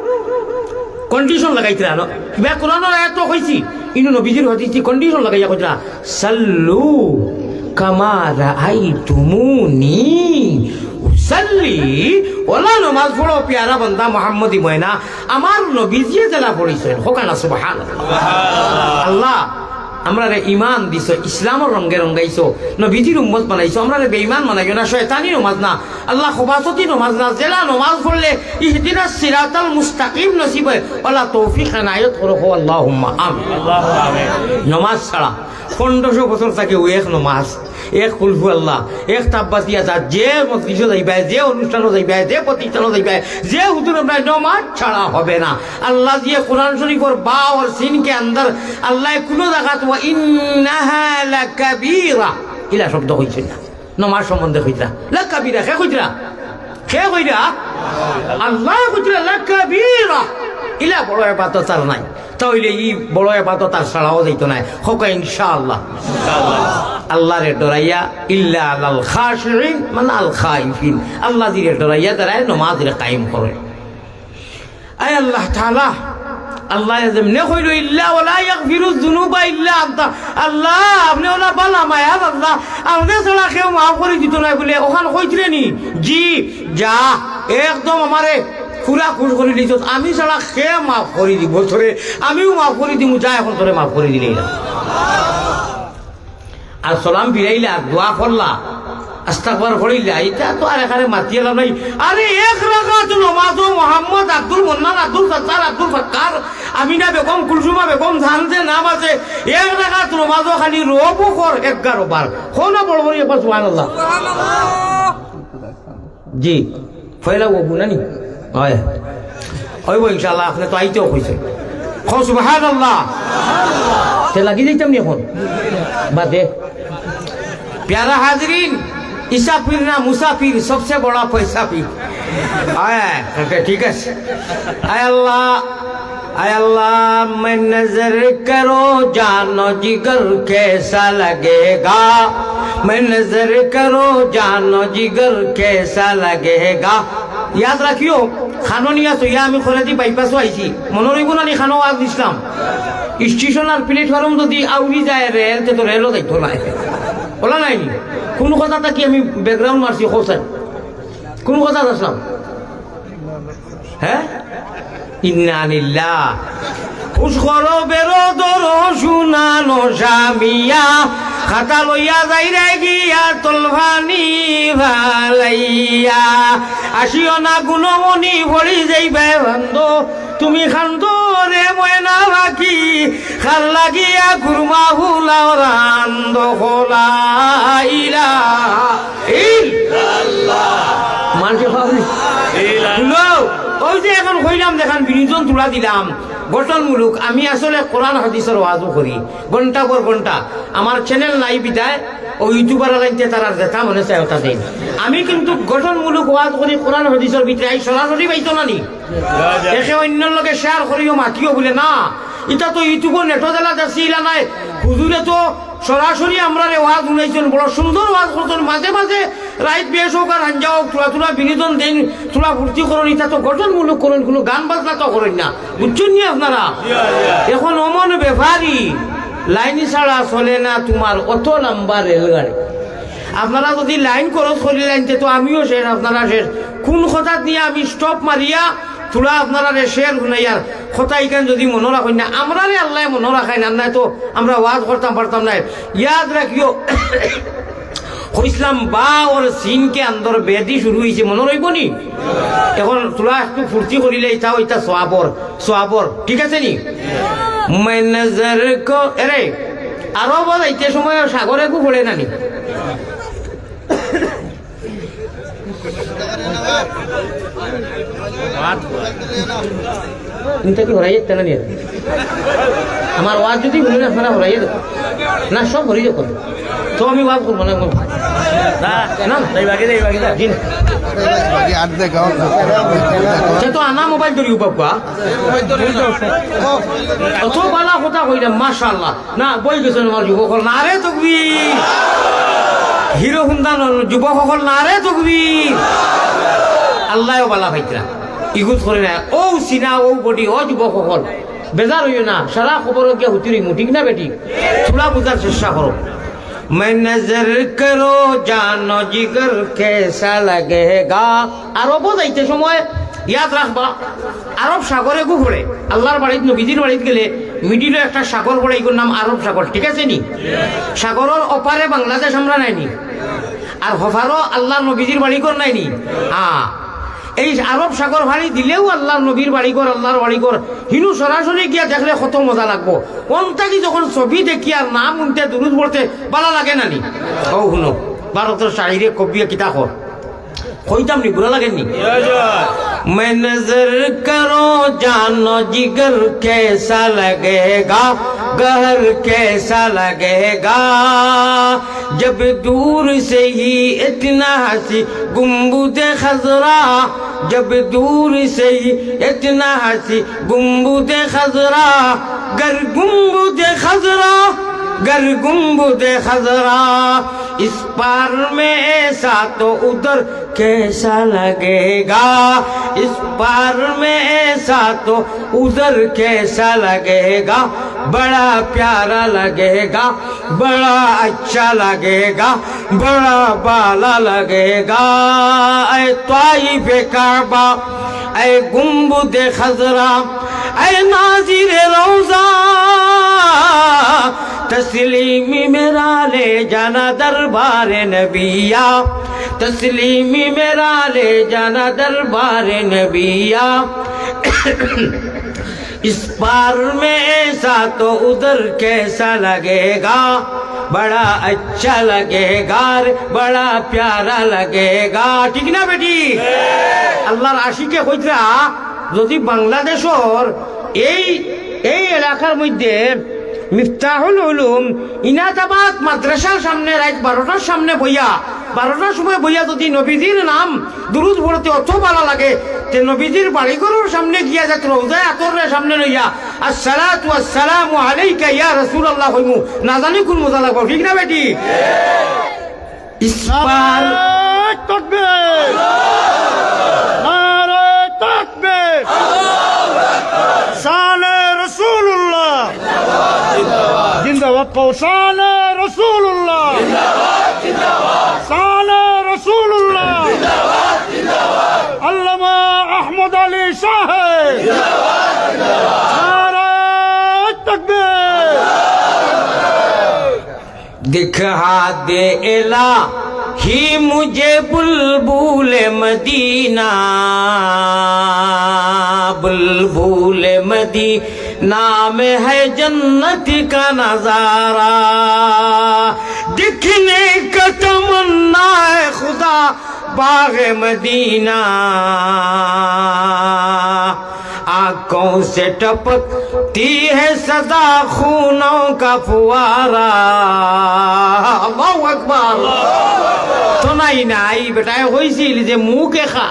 Condition লাগাইতরা না। ইবা কোরআনর আয়াত তো কইছি, ইনো নবীজির হাদিসে condition লাগাইয়া কইতরা, "সাল্লু কামা রাআইতুমুনি উসাল্লি।" ওলা নমাজ পড়ো, পিয়ারা বান্দা মুহাম্মদী ময়না, আমার নবীজিয়ে যেলা পড়ছইন, কউক্কা না সুবহানাল্লাহ। আল্লাহ, আমরারে ইমান দিছো, ইসলামর রঙে রঙাইছো, নবীজির উম্মত বানাইছো, আমরারে বেইমান বানাইও না, শয়তানি নমাজ না, আল্লাহ, খবাসতি নমাজ না, যেলা নমাজ পড়লে ইহদিনাস সিরাতাল মুস্তাকিম নসিব অয়, আল্লাহ তৌফিক এনায়েত করো, কও আল্লাহুম্মা আমিন। আল্লাহুম্মা আমিন। নমাজ ছাড়া পনেরোশো বছর থাকি অউ এক নমাজ, এক কুলহু আল্লাহ, এক তাব্বাত ইয়াদা, যে মজলিসো যাইবায়, যে অনুষ্ঠানো যাইবায়, যে প্রতিষ্ঠানো যাইবায়, যে হুজুর আমরায়, নমাজ ছাড়া হবে না। আল্লাহ দিয়া কোরআন শরীফর বা অর সিন কে আন্দর, আল্লায় কুনু জাগাত "ওয়া ইন্নাহা লাকাবীরা" ইলা শব্দ কইছইন না। নমাজ সম্বন্ধে কইতরা, "লাকাবীরা", কে কইতরা? কে কইরা? আল্লায় কইতরা, "লাকাবীরা", ইলা বড় ইবাদত আর নাই। তা অইলে ই বড় ইবাদত আর ছাড়াও যাইতো নায়। কউক্কা ইনশাআল্লাহ। আল্লারে ডরাইয়া, "ইল্লা আলাল খাশিঈন", মানে আল খাইফিন। আল্লারে ডরাইয়া যারায় নমাজরে কায়েম করে। আয় আল্লাহ তাআলা, আল্লায় যেমনে কইলো, "ইল্লা ওয়ালা ইয়াগফিরুয যুনুবা ইল্লা আনতা।" আল্লাহ, আপনে ওলা বালা মায়ার আল্লাহ, আপনে ছাড়া কেউ মাফ করি দিতো নায় বুলে, অখান কইতরে নি? জি, যা, একদম আমারে পুরা খুশ করি দিছস, আমি ছাড়া কে মাফ করি দিবো তোরে? আমিউ মাফ করি দিমু, যা অখন তোরে মাফ করি দিলাইলাম। আর সালাম ফিরাইলা, দোয়া করলা, আস্তাগফার পড়িলা, ইতা তো আর এখানে মাতিয়া লাভ নাই। আরে এক রাকাত নমাজো মোহাম্মদ, আব্দুল মান্নান, আব্দুল সত্তার, আব্দুল ফাক্কার, আমিনা বেগম, কুলসুমা বেগম, যান যে নাম আছে, এক রাকাত নমাজো খালি রবও কর এগারো বার। কও না বড় বড় একবার সুবহানাল্লাহ। জি, পয়লা অবু নানি? অয়। অইবো ইনশাআল্লাহ, আপনে তো আইতেও কইছে। কও সুবহানাল্লাহ। তে লাগি যাইতাম নি অখন? বাদে। প্যারা হাজিরিন, ইসাফির না মুসাফির, সবসে বড়া পয়সা পীর। অয়, অয়, ওকে, ঠিক আছে। আয় আল্লাহ, اے اللہ، میں نذر کرو جان و جگر کیسا لگے گا، میں نذر کرو جان و جگر کیسا لگے گا، ইয়াদ রাখিও, খানো নিয়া সইয়া আমি খরেদি বাইপাসও আইছি। মনো রইবো না নি খানো ওয়াজ দিছলাম? স্টেশন আর প্ল্যাটফর্ম যদি আউরি যায় রেল, তে তো রেলও যাইতো না। ওলা নাইনি? কুনু কথা থাকি আমি ব্যাকগ্রাউন্ড মারছি, কও চাই। কুনু কথা আছলাম? হে? ইন্না লিল্লাহ। খুশ করো বেরো দরো শুনানো জামিয়া, খাতা লইয়া যাইরে গিয়া তলফানি ফালাইয়া। আসিও না গুণমণি ভরি যাইবে বান্দো, তুমি খান্দো রে ময়না পাখি, খাল লাগিয়া কুরমা ফুলাও রান্দো খোলা ইলা ইল্লাল্লাহ। মানষে পাবি? ইল্লাল্লাহ। হুনো, ওই যে এখন কইলাম, দেখান বিনোদন তুলা দিলাম, গঠনমূলক। আমি আসলে কোরআন হাদিসর ওয়াজও করি, ঘন্টা পর ঘন্টা। আমার চ্যানেল নাই বিদায়, ও ইউটিউবার লাইনতে তারার যেটা মনে চায় ওটা দেই। আমি কিন্তু গঠনমূলক ওয়াজ করি, কোরআন হাদিসর ভিতরে। এই সরাসরি পাইতো না নি? একে অন্যর লগে শেয়ার করিও, মাতিও বুলে না। ইটা তো ইউটিউবর নেটও জ্বালা দেখছি, ইলা নাই। হুজুরে তো সরাসরি আমরারে ওয়াজ হুনাইছইন, বড় সুন্দর ওয়াজ করছইন। মাঝে মাঝে রাইত বেশ হোক আর হাঞ্জা হোক, থুড়া থুড়া বিনোদন দেইন, থুড়া ফুর্তি করইন, ইটা তো গঠনমূলক করইন, কুনু গান বাজনা তো করইন না, বুঝছইন নি আপনারা? এখন অমন ব্যাপারী, লাইন ছাড়া চলে না তুমার অত লম্বা রেলগাড়ি। আপনারা যদি লাইন খরচ করিলাইন, তে তো আমিও শেষ, আপনারা শেষ। কুন কথাত নিয়া আমি স্টপ মারিয়া থুড়া আপনারারে শেয়ার হুনাইয়ার কথা ইখান যদি মনো রাখইন না, আমরারে আল্লায় মনো রাখইন, আর নায় তো আমরা ওয়াজ করতাম পারতাম নায়। ইয়াদ রাখিও, কইছলাম বা অর সিনকে আন্দর বেদি শুরু অইছে, মনো রইবো নি? এখন থুড়া একটু ফুর্তি করিলে ইটা অইতা সওয়াবর, সওয়াবর, ঠিক আছে নি? মে নজর কো, এরে, আরবো যাইতে সময় সাগরে গু পড়ে না নি? ইনতা কি হরাই যাইতে না নিয়ে? আমার ওয়াজ যদি হুনইন না, আপনারা হরাই যাইতে না, সব হরি যখন। তো আমি ওয়াজ করবো না, আমার ভাই। না, না, না। এই বাকি দে, এই বাকি দে। জি না। বাকি আর দেখাও। সে তো আনা মোবাইল ধরি উবাবুয়া। অত বালা কথা কইলাম, মাশাআল্লাহ। না, বই গেছইন আমার যুবক অকল, নারে তকবীর। হিরো হুন্দান যুবক অকল, নারে তকবীর। আল্লায়ও বালা পাইতরা। ইগুত করে না। ও সিনা, ও বডি, ও যুবক অকল। বেজার অইও না। সারা খবর গিয়া হুতি রইমু, ঠিক না বেটি? থুড়া বুঝার চেষ্টা করো। মে নজর করো জানো জিগর কেসা লাগেগা। আরবো যাইতে সময় ইয়াদ রাখবা, আরব সাগরে গু পড়ে। আল্লার বাড়িত, নবীজির বাড়িত গেলে মিডিলো একটা সাগর পড়ে, ইগুর নাম আরব সাগর, ঠিক আছে নি? সাগরর ওপারে বাংলাদেশ আমরা নাইনি, আর হপারো আল্লার নবীজির বাড়িঘর নাইনি। হ্যাঁ, এই আরব সাগর পাড়ি দিলেউ আল্লার নবীর বাড়িঘর, আল্লার বাড়িঘর, হিনু সরাসরি গিয়া দেখলে কত মজা লাগবো। অন থাকি যখন ছবি দেখি আর নাম হুনতে, দুরুদ পড়তে বালা লাগে না নি? ও হুনো, ভারতর শাইরে কবিয়ে কিতা কর। কইতাম নি, বুরা লাগের নি? মে নজর করো জানো জিগর কেসা লাগেগা, গহর কেসা লাগেগা। জব দূর সে হি ইতনা হাসি গুম্বুদে খাজরা, জব দূর সে হি ইতনা হাসি গুম্বুদে খাজরা, گر گنبد خضرا، گر گنبد خضرا، اس پار میں ایسا تو ادھر کیسا لگے گا، اس پار میں ایسا تو ادھر کیسا لگے گا، بڑا پیارا لگے گا، بڑا اچھا لگے گا، بڑا بالا لگے گا۔ اے طائف کعبہ، اے گنبد خضرا، اے ناظر روضہ، تسلیمی میرا لے جانا دربار نبیا، تسلیمی میرا لے جانا دربار نبیا۔ اس پار میں ایسا تو ادھر کیسا لگے گا، بڑا اچھا لگے گا رے، بڑا پیارا لگے گا۔ ঠিক না বেটি? আল্লার আশিকে কইতরা, যদি বাংলাদেশর এই, এই এলাকার মধ্যে মিফতাহুল উলুম ইনাতাবাদ মাদ্রাসার সামনে রাইত বারোটার সামনে বইয়া, বারোটার সময় বইয়া যদি নবীজির নাম দুরুদ পড়তে অত বালা লাগে, তে নবীজির বাড়িঘরর সামনে গিয়া যাতে রওজায়ে আতহররে সামনে লইয়া, আসসালাতু আসসালামু আলাইকা ইয়া রাসূলুল্লাহ কইমু, না জানি কুন মজা লাগবো, ঠিক না বেটি? ইস পার নারায়ে তাকবীর। শানে রসুলুল্লাহ জিন্দাবাদ কও, শানে রসুলুল্লাহ, শানে রসুলুল্লাহ। আল্লামা আহমদ আলী শাহ, নারায়ে তাকবীর। دکھا دے الٰہی مجھے بلبلِ مدینہ، بلبلِ مدینہ میں ہے جنت کا نظارہ۔ دیکھنے کا تمنا ہے خدا باغِ مدینہ، آنکھوں سے ٹپکتی ہے سدا خونوں کا پھوارا۔ আল্লাহু আকবার। তো নাই নাই, বেটায় কইছিল যে মুখ একা।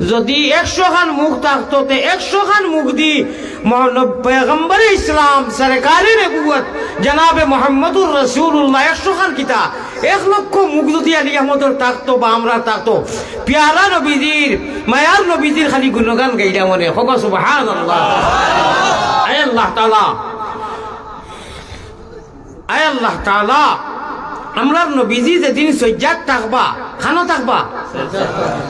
যদি একশো খান মুখ থাকতো, তে একশো খান মুখ দি মহানব পয়গম্বরে ইসলাম সরকারে নবুয়ত জনাবে মুহাম্মদুর রাসূলুল্লাহ একশো খান কিতা এক লক্ষ মুখ যদি আলী আহমদর থাকতো বা আমরার থাকতো, পিয়ারা নবীজির, মায়ার নবীজির খালি গুণগান গাইলাম মনে। কও সুবহানাল্লাহ। আয় আল্লাহ তাআলা, আয় আল্লাহ তাআলা, আমরার নবীজি যেদিন সইজ্জাত থাকবা, খানো থাকবা,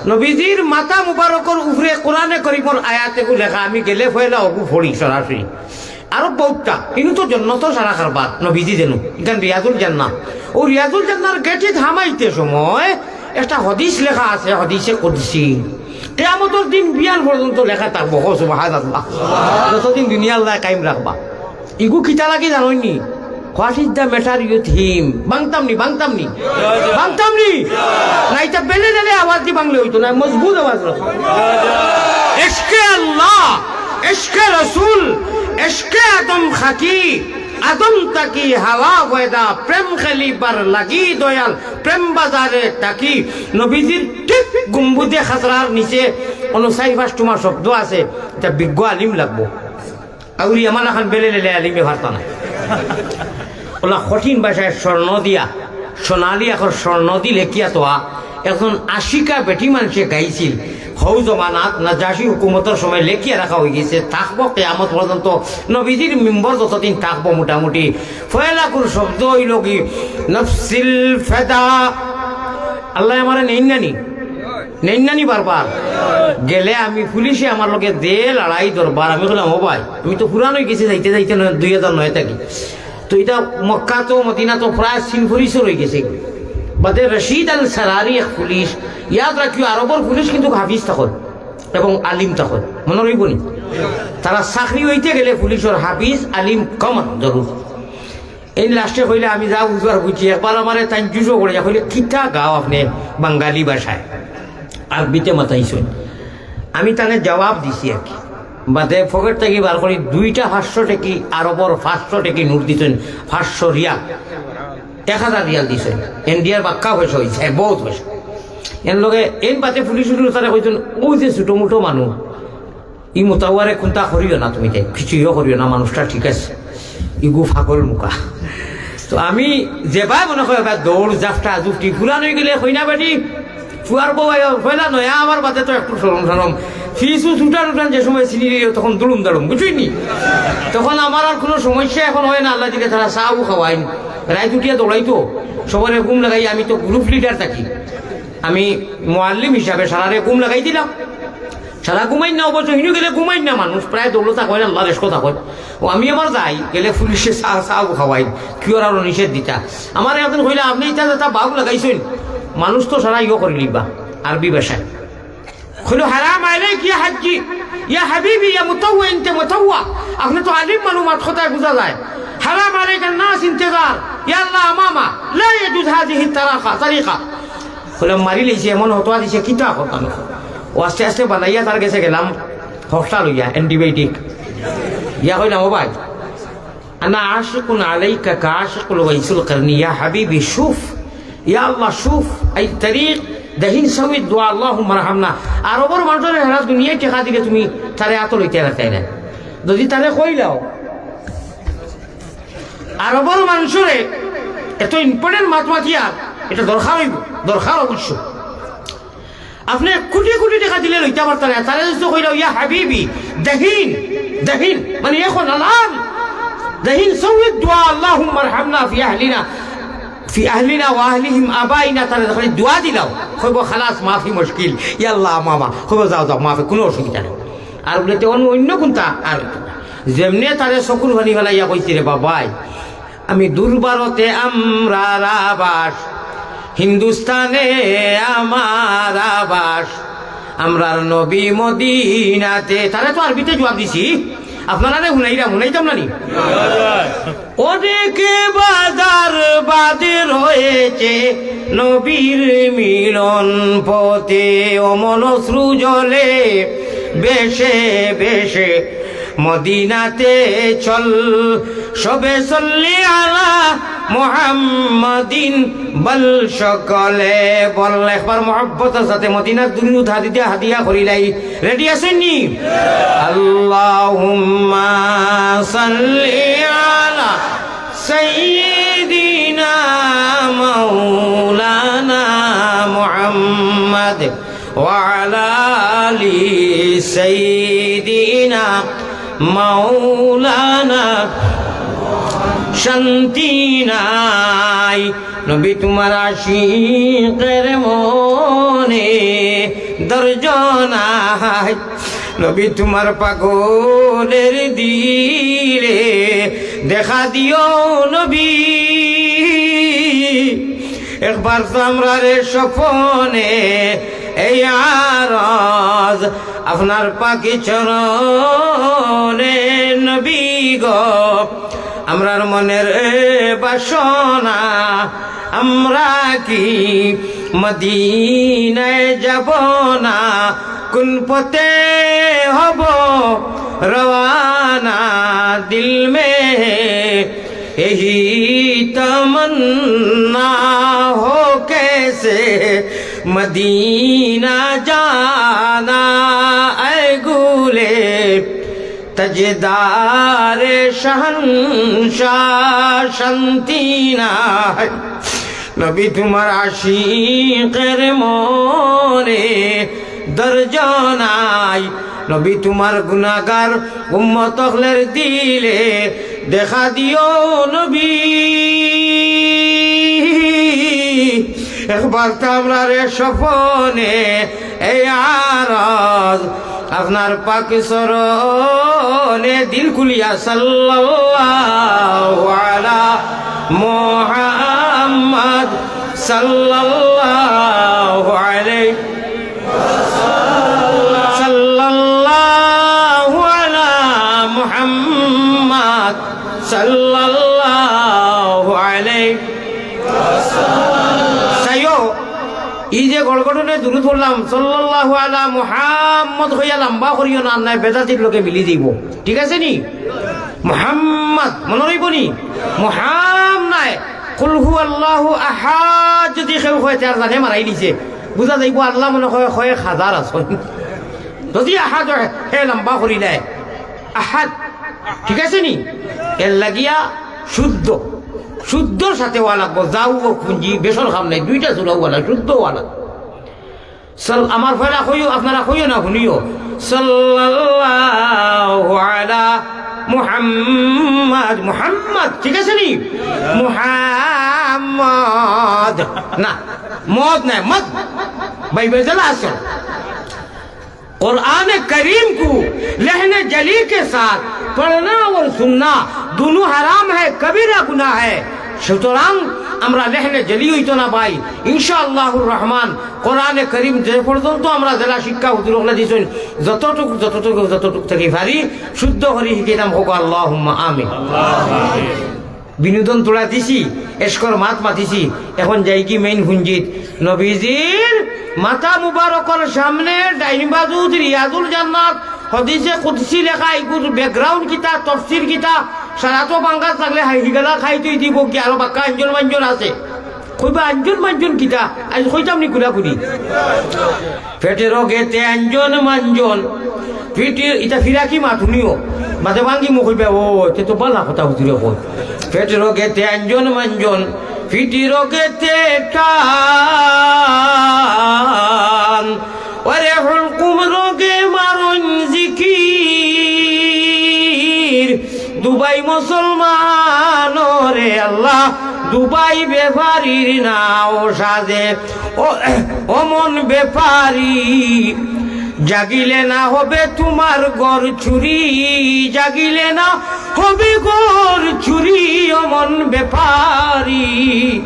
নবীজির মাথা মুবারকর উপরে কোরআনে করিমর আয়াত এগু লেখা, আমি গেলে পয়লা অগু পড়ি সরাসরি। আরো বউতটা, ইনু তো জন্নতর সারা কারবার, নবীজি যেনু, ইখান রিয়াজুল জান্নাহ। অউ রিয়াজুল জান্নাহর গেটিত হামাইতে সময় একটা হাদিস লেখা আছে, হাদিসে কুদসি। কিয়ামতর দিন বিয়ান পর্যন্ত লেখা থাকবো, কও সুবহানাল্লাহ। যতদিন দুনিয়া আল্লায় কায়েম রাখবা। ইগু কিতা লাগি জানইননি? What is the matter with him? ভাঙতাম নি, ভাঙতাম নি, ভাঙতাম নি। না, ইটা বেলে লেলে আওয়াজ দি ভাঙলে অইতো না, মজবুত আওয়াজ রাখো। عشقِ اللہ، عشقِ رسول، عشقِ آدم خاکی، آدم تکی ہوا ویدا، প্রেম খেলি বার লাগি দয়াল, প্রেম বাজারে থাকি। নবীজির ঠিক গম্বুজে খাজরার নিচে অনো চাইর পাঁচ টুমা শব্দ আছে, ইটা বিজ্ঞ আলিম লাগবো। আউরি আমার লাখান বেলে লেলে আলিমে পারতা না। অলা কঠিন ভাষায় স্বর্ণ দিয়া, সোনালী আখর স্বর্ণ দি লেখিয়া থোয়া একজন আশিকা বেটি মানষে গাইছিল। হউ জমানাত নাজাশি হুকুমতর সময় লেখিয়া রাখা অইগেছে, থাকবো কিয়ামত পর্যন্ত। নবীজির মিম্বর যতদিন থাকবো মোটামুটি। পয়লাকুর শব্দ অইলো কি, নফসিল ফেদা। আল্লায় আমারে নেইন না নি? নেইন না নি বারবার? গেলে আমি পুলিশে আমার লগে যে লড়াই দরবার, আমি কইলাম, "ও ভাই, আমি তো পুরান অইগেছি যাইতে যাইতে নয়, দুই হাজার নয় থাকি।" তো ইটা মক্কা তো মদিনা তো প্রায় সিনফুরিসর অইগেছে। বাদে রশিদ আল সারারি এক পুলিশ, ইয়াদ রাখিও আরবর পুলিশ কিন্তু হাফিজ থাকইন এবং আলিম থাকইন, মনো রইবো নি? তারা চাকরি অইতে গেলে পুলিশর হাফিজ আলিম কমন জরুর। এইন লাস্টে কইলে, "আমি যা বুঝবার বুঝছি, একবার আমারে তাইন জুজো করে যা কইলে, 'কিতা গাও আপনে বাঙালি ভাষায়?'" আরবিতে মাতাইছইন। আমি তানে জবাব দিছি আর কি। বাদে পকেট থাকি বার করি দুইটা পাঁচশো টেকি, আরবর পাঁচশো টেকি নোট দিছইন, পাঁচশো রিয়াল, এক হাজার রিয়াল দিছইন। ইন্ডিয়ার বাক্কা পয়সা অইছে, বউত পয়সা। এর লগে এইন বাদে পুলিশ উলিশ তারে কইছইন, "অউ যে ছোটো-মোটো মানুষ, ই মুতাওয়ারে কুন্তা করিও না তুমি, তাই কিছু ইয়ে করিও না, মানুষটা ঠিক আছে, ইগু ফাগল মুখা।" তো আমি যেবায় মনে কয় এবার দৌড়, জাফটা, জুফটি, পুরান অইগেলে কইনা বেটি, পুয়ার বউ আইয়া, পয়লা নয়া আমার বাদে তো একটু শরম শরম, ফিসু ছুটান উঠান যে সময় চিনি দিল তখন দুলুম দালুম, বুঝছইন নি? তখন আমার আর কুনু সমস্যা এখন অয় না, আল্লায় দিলে তারা চা-উ খাওয়াইন, রাইত উঠিয়া দৌড়াইতো, সবরে ঘুম লাগাই, আমি তো গ্রুপ লিডার থাকি, আমি মুয়াল্লিম হিসাবে সারারে ঘুম লাগাই দিলাম। সারা ঘুমাইন না, অবশ্য হিনু গেলে ঘুমাইন না মানুষ, প্রায় দৌড়ো থাকইন, আল্লাহ রেশকো থাকইন। ও আমি আবার যাই, গেলে পুলিশে চা, চা-উ খাওয়াইন, কিওর আরো নিষেধ দিতা। আমারে একজন কইলা, "আপনে ইতা যেতা বাউ লাগাইছইন, মানুষ তো সারা ইয়ো করিলিবা", আরবি ভাষায়। কইলো, "হারাম আলাইক ইয়া হাজ্জি, ইয়া হাবিবি, ইয়া মুতাওয়া, ইনতে মুতাওয়া।" আপনে তো আলিম মালুমাত কথায় বুঝা যায়। "হারাম আলাইক আন নাস ইন্তেজার, ইয়া আল্লাহ আমামা, লা ইয়াজুজ হাজিহি তারাকা, তারিকা।" কইলাম, "মারি লইছে, এমন হতোয়া দিছে, কিতা কথা না।" ও আস্তে আস্তে বানাইয়া তার গেছে গেলাম, হকটা লইয়া, অ্যান্টিবায়োটিক। ইয়া কইলাম, "ও ভাই, আনা আশিকুন আলাইকা কা আশিকুল ওয়াইসুল কারনি, ইয়া হাবিবি শুফ, ইয়া আল্লাহ শুফ, আই তারিক, দাহিন সাউই দোয়া, আল্লাহুম্মা রাহামনা।" আরবর মানুষরে সারা দুনিয়ায় টেকা দিলে তুমি তারে আতো লইতে পারতায় না। যদি তারে কইলাও, আরবর মানুষরে এত ইম্পর্টেন্ট মাত মাতিয়ার, ইটা দরকার অইবো, দরকার অবশ্য। আপনে কুটি কুটি টেকা দিলে লইতা পারতা না। তারে যদি কইলাও, "ইয়া হাবিবি, দাহিন, দাহিন", মানে এখন আলাম, দাহিন সৌদ দোয়া, "আল্লাহুম্মা আরহামনা ফি আহলিনা, ফি আহলিনা ওয়া আহলিহিম আবাইনা", তারে খালি দোয়া দিলাও, কইবো, "খালাস, মাফি মুশকিল, ইয়া আল্লাহ, মামা", কইবো, "যাও, যাও, মাফি, কুনু অসুবিধা নাই।" আর বলে, "তে অন্য, অন্য কুনটা?" আর যেমনে তারে চকুর পানি ফালাইয়া কইছে, "রে বাবাই, আমি দূর ভারতে আমরার আবাস, হিন্দুস্তানে আমার আবাস, আমরার নবী মদিনাতে।" তারে তো আরবিতে জবাব দিছি, আপনারারে হুনাইরাম, হুনাইতাম না নি? অনেকে বাজার বাদে রয়েছে নবীর মিলন পথে, অমন অশ্রু জলে বেশে বেশে মদিনাতে চল, সবে সল্লি আলা মুহাম্মাদিন বল, সকলে বল। একবার মহব্বতর সাথে মদিনার দুরুদ হাদিয়া, হাদিয়া করিলাই। রেডি আছইন নি? আল্লাহুম্মা সাল্লি আলা সাইয়্যিদিনা মাওলানা মুহাম্মাদ ওয়া আলা আলি সাইয়্যিদিনা মাওলানা। শান্তি নাই নবী তুমার আশিকের মনে, ধৈর্য নাই নবী তুমার পাগলের দিলে, দেখা দিও নবী। একবার তো আমরারে স্বপনে এই আরজ আপনার পাকি চরণে নবী গো, আমরার মনের বাসনা, আমরা কি মদিনায় যাব না? কোন পথে হব রওয়ানা? দিল মে এহি তমন্না হো কেসে মদিনা জানা, এ গুলে তাজদারে শাহনশাহ। শান্তি নাই নবী তুমার আশিকের মনে, ধৈর্য নাই নবী তুমার গুনাগার উম্মত অকলের দিলে, দেখা দিও নবী। একবার তো আমরারে স্বপনে এই আরজ আপনার পাক চরণে দিল খুলিয়া, সাল্লাল্লাহু আলা মুহাম্মদ, সাল্লাল্লাহু আলাইহি, সাল্লাল্লাহু আলা মুহাম্মদ, সাল্লাল্লাহু আলাইহি। চাইও, ই যে গড়গড়নে দুরুদ পড়লাম, সাল্লাল্লাহু আলা মুহাম্মদ কইয়া লম্বা করিও না, নায় বেদাতির লগে মিলি যাইবো। ঠিক আছে নি? মুহাম্মদ মনো রইবো নি? মুহাম নায়, কুল হু আল্লাহু আহাদ যদি কেউ কয়, তার জানে মারাই দিছে। বুঝা যাইবো আল্লাহ মনে কয় কয়েক হাজার আছইন। যদি আহাদ অয়, হে লম্বা করিলায়। আহাদ। ঠিক আছে নি? এর লাগিয়া শুদ্ধ, শুদ্ধর সাথে অওয়া লাগবো। যাও ও কুঞ্জি, বেশর কাম নাই, দুইটা সুরা অওয়া লাগবো, শুদ্ধ অওয়া লাগবো। সাল-, আমার পয়লা কইও, আপনারা কইও না, হুনিও। সাল্লাল্লাহু আলা মুহাম্মদ, মুহাম্মদ, ঠিক আছে নি? মুহাম্মদ, না, মদ নায়, মদ। ভাই, বেজাল আসো। قرآن کریم کو لہن جلی کے ساتھ پڑھنا اور سننا دونوں حرام ہے، کبیرہ گناہ ہے۔ সুতরাং আমরা লেহনে জেলি অইতো না ভাই। ইনশাআল্লাহুর রহমান কোরআনে করিম যে পর্যন্ত আমরা যেলা শিক্ষা হুজুর অকলে দিছইন, যতটুক, যতটুক, যতটুক থাকি পারি শুদ্ধ করি হিকিতাম, কউক্কা আল্লাহুম্মা আমিন। বিনোদন থুড়া দিছি, এশকর মাত মাতিছি, এখন যাইগি মেইন পুঞ্জিত। নবীজির মাথা মুবারকর সামনে ডাইন বাজুত রিয়াজুল জান্নাত, হাদিসে কুদসি লেখা, ইগুর background কিতা, তফসির কিতা, সারা তো বাঙ্গাস লাগলে হাই হিগালা খাইতই দিবো কি, আরো বাক্কা আঞ্জন মাঞ্জন আছে। কইবা আঞ্জন মাঞ্জন কিতা? আইজ কইতাম নি ঘুরাঘুরি। পেটে রোগেতে আঞ্জন মাঞ্জন, পিঠে, ইতা ফিরাকি মাত হুনিও। মাঝে ভাঙ্গি মুখ কইবা, "ও, তে তো বালা কথা হুজুরে কয়।" পেটে রোগেতে আঞ্জন মাঞ্জন, পিঠে রোগেতে টান, আরে হুলকুম রোগে মারইন জিকির, দুবাই মুসলমানরে আল্লাহ, দুবাই বেপারীর নাও সাজে। ও, ও মন বেপারী, জাগিলে না হবে তোমার ঘর চুরি, জাগিলে না হবে ঘর চুরি, ও মন বেপারী।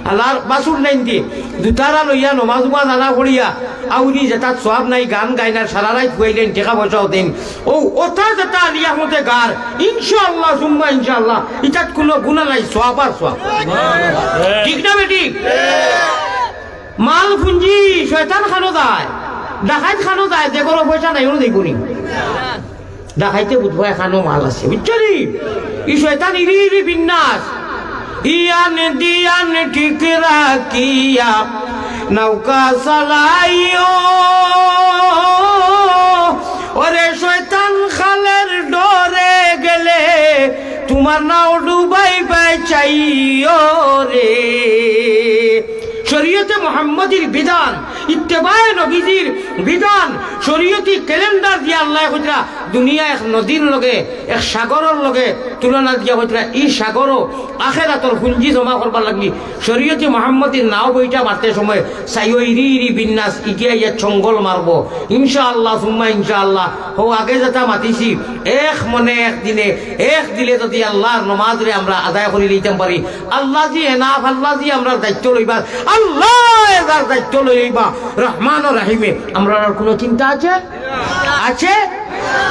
আল্লাহর বাসুর নাইন দি, দুতারা লইয়া নমাজ উমাজ আনা পড়িয়া, আউরি যেতাত সওয়াব নাই, গান গাইন আর সারা রাইত ফুয়াইলেন, টেকা পয়সাও দেন। ও, ওতা যেতা আলী আহমদে গার, ইনশাআল্লাহ, সুম্মা ইনশাআল্লাহ, ইতাত কুনু গুনা নাই, সওয়াব আর সওয়াব। ঠিক না বেটি? মাল পুঞ্জি শয়তান খানো যায়, ডাকাইত খানো যায়, যে ঘরো পয়সা নাই, অনো যাইবো নি। ডাকাইতে বুঝবা এখানো মাল আছে, বুঝছো নি? ই শয়তান ইরি ইরি বিন্যাস। ইয়ান দিয়ান ঠিক রাখিয়া নৌকা চালাইও। ওরে শয়তান খালের ডরে গেলে তোমার নাও ডুবাই বাঁচাইও রে। শরীয়তে মোহাম্মদীর বিধান, ইত্তেবায়ে নবীজির বিধান, শরীয়তি ক্যালেন্ডার দিয়া আল্লায় কইতরা দুনিয়া এক নদীর লগে, এক সাগরর লগে তুলনা দিয়া কইতরা, ই সাগরো আখেরাতর পুঞ্জি জমা করবার লাগি শরীয়তি মোহাম্মদীর নাও বইটা মারতে সময় চাইও ইরি ইরি বিন্যাস, ইগিয়া ইয়া চঙ্গল মারবো। ইনশাআল্লাহ, সুম্মা ইনশাআল্লাহ। হো আগে যেতা মাতিছি, এক মনে এক দিলে, এক দিলে যদি আল্লাহর নমাজরে আমরা আদায় করি লইতাম পারি, আল্লাহ জি এনাফ, আল্লাহ জি আমরার দায়িত্ব লইবা, আল্লায় যার দায়িত্ব লইবা, রহমান ও রহিমে, আমরার আর কুনু চিন্তা আছে? আছে?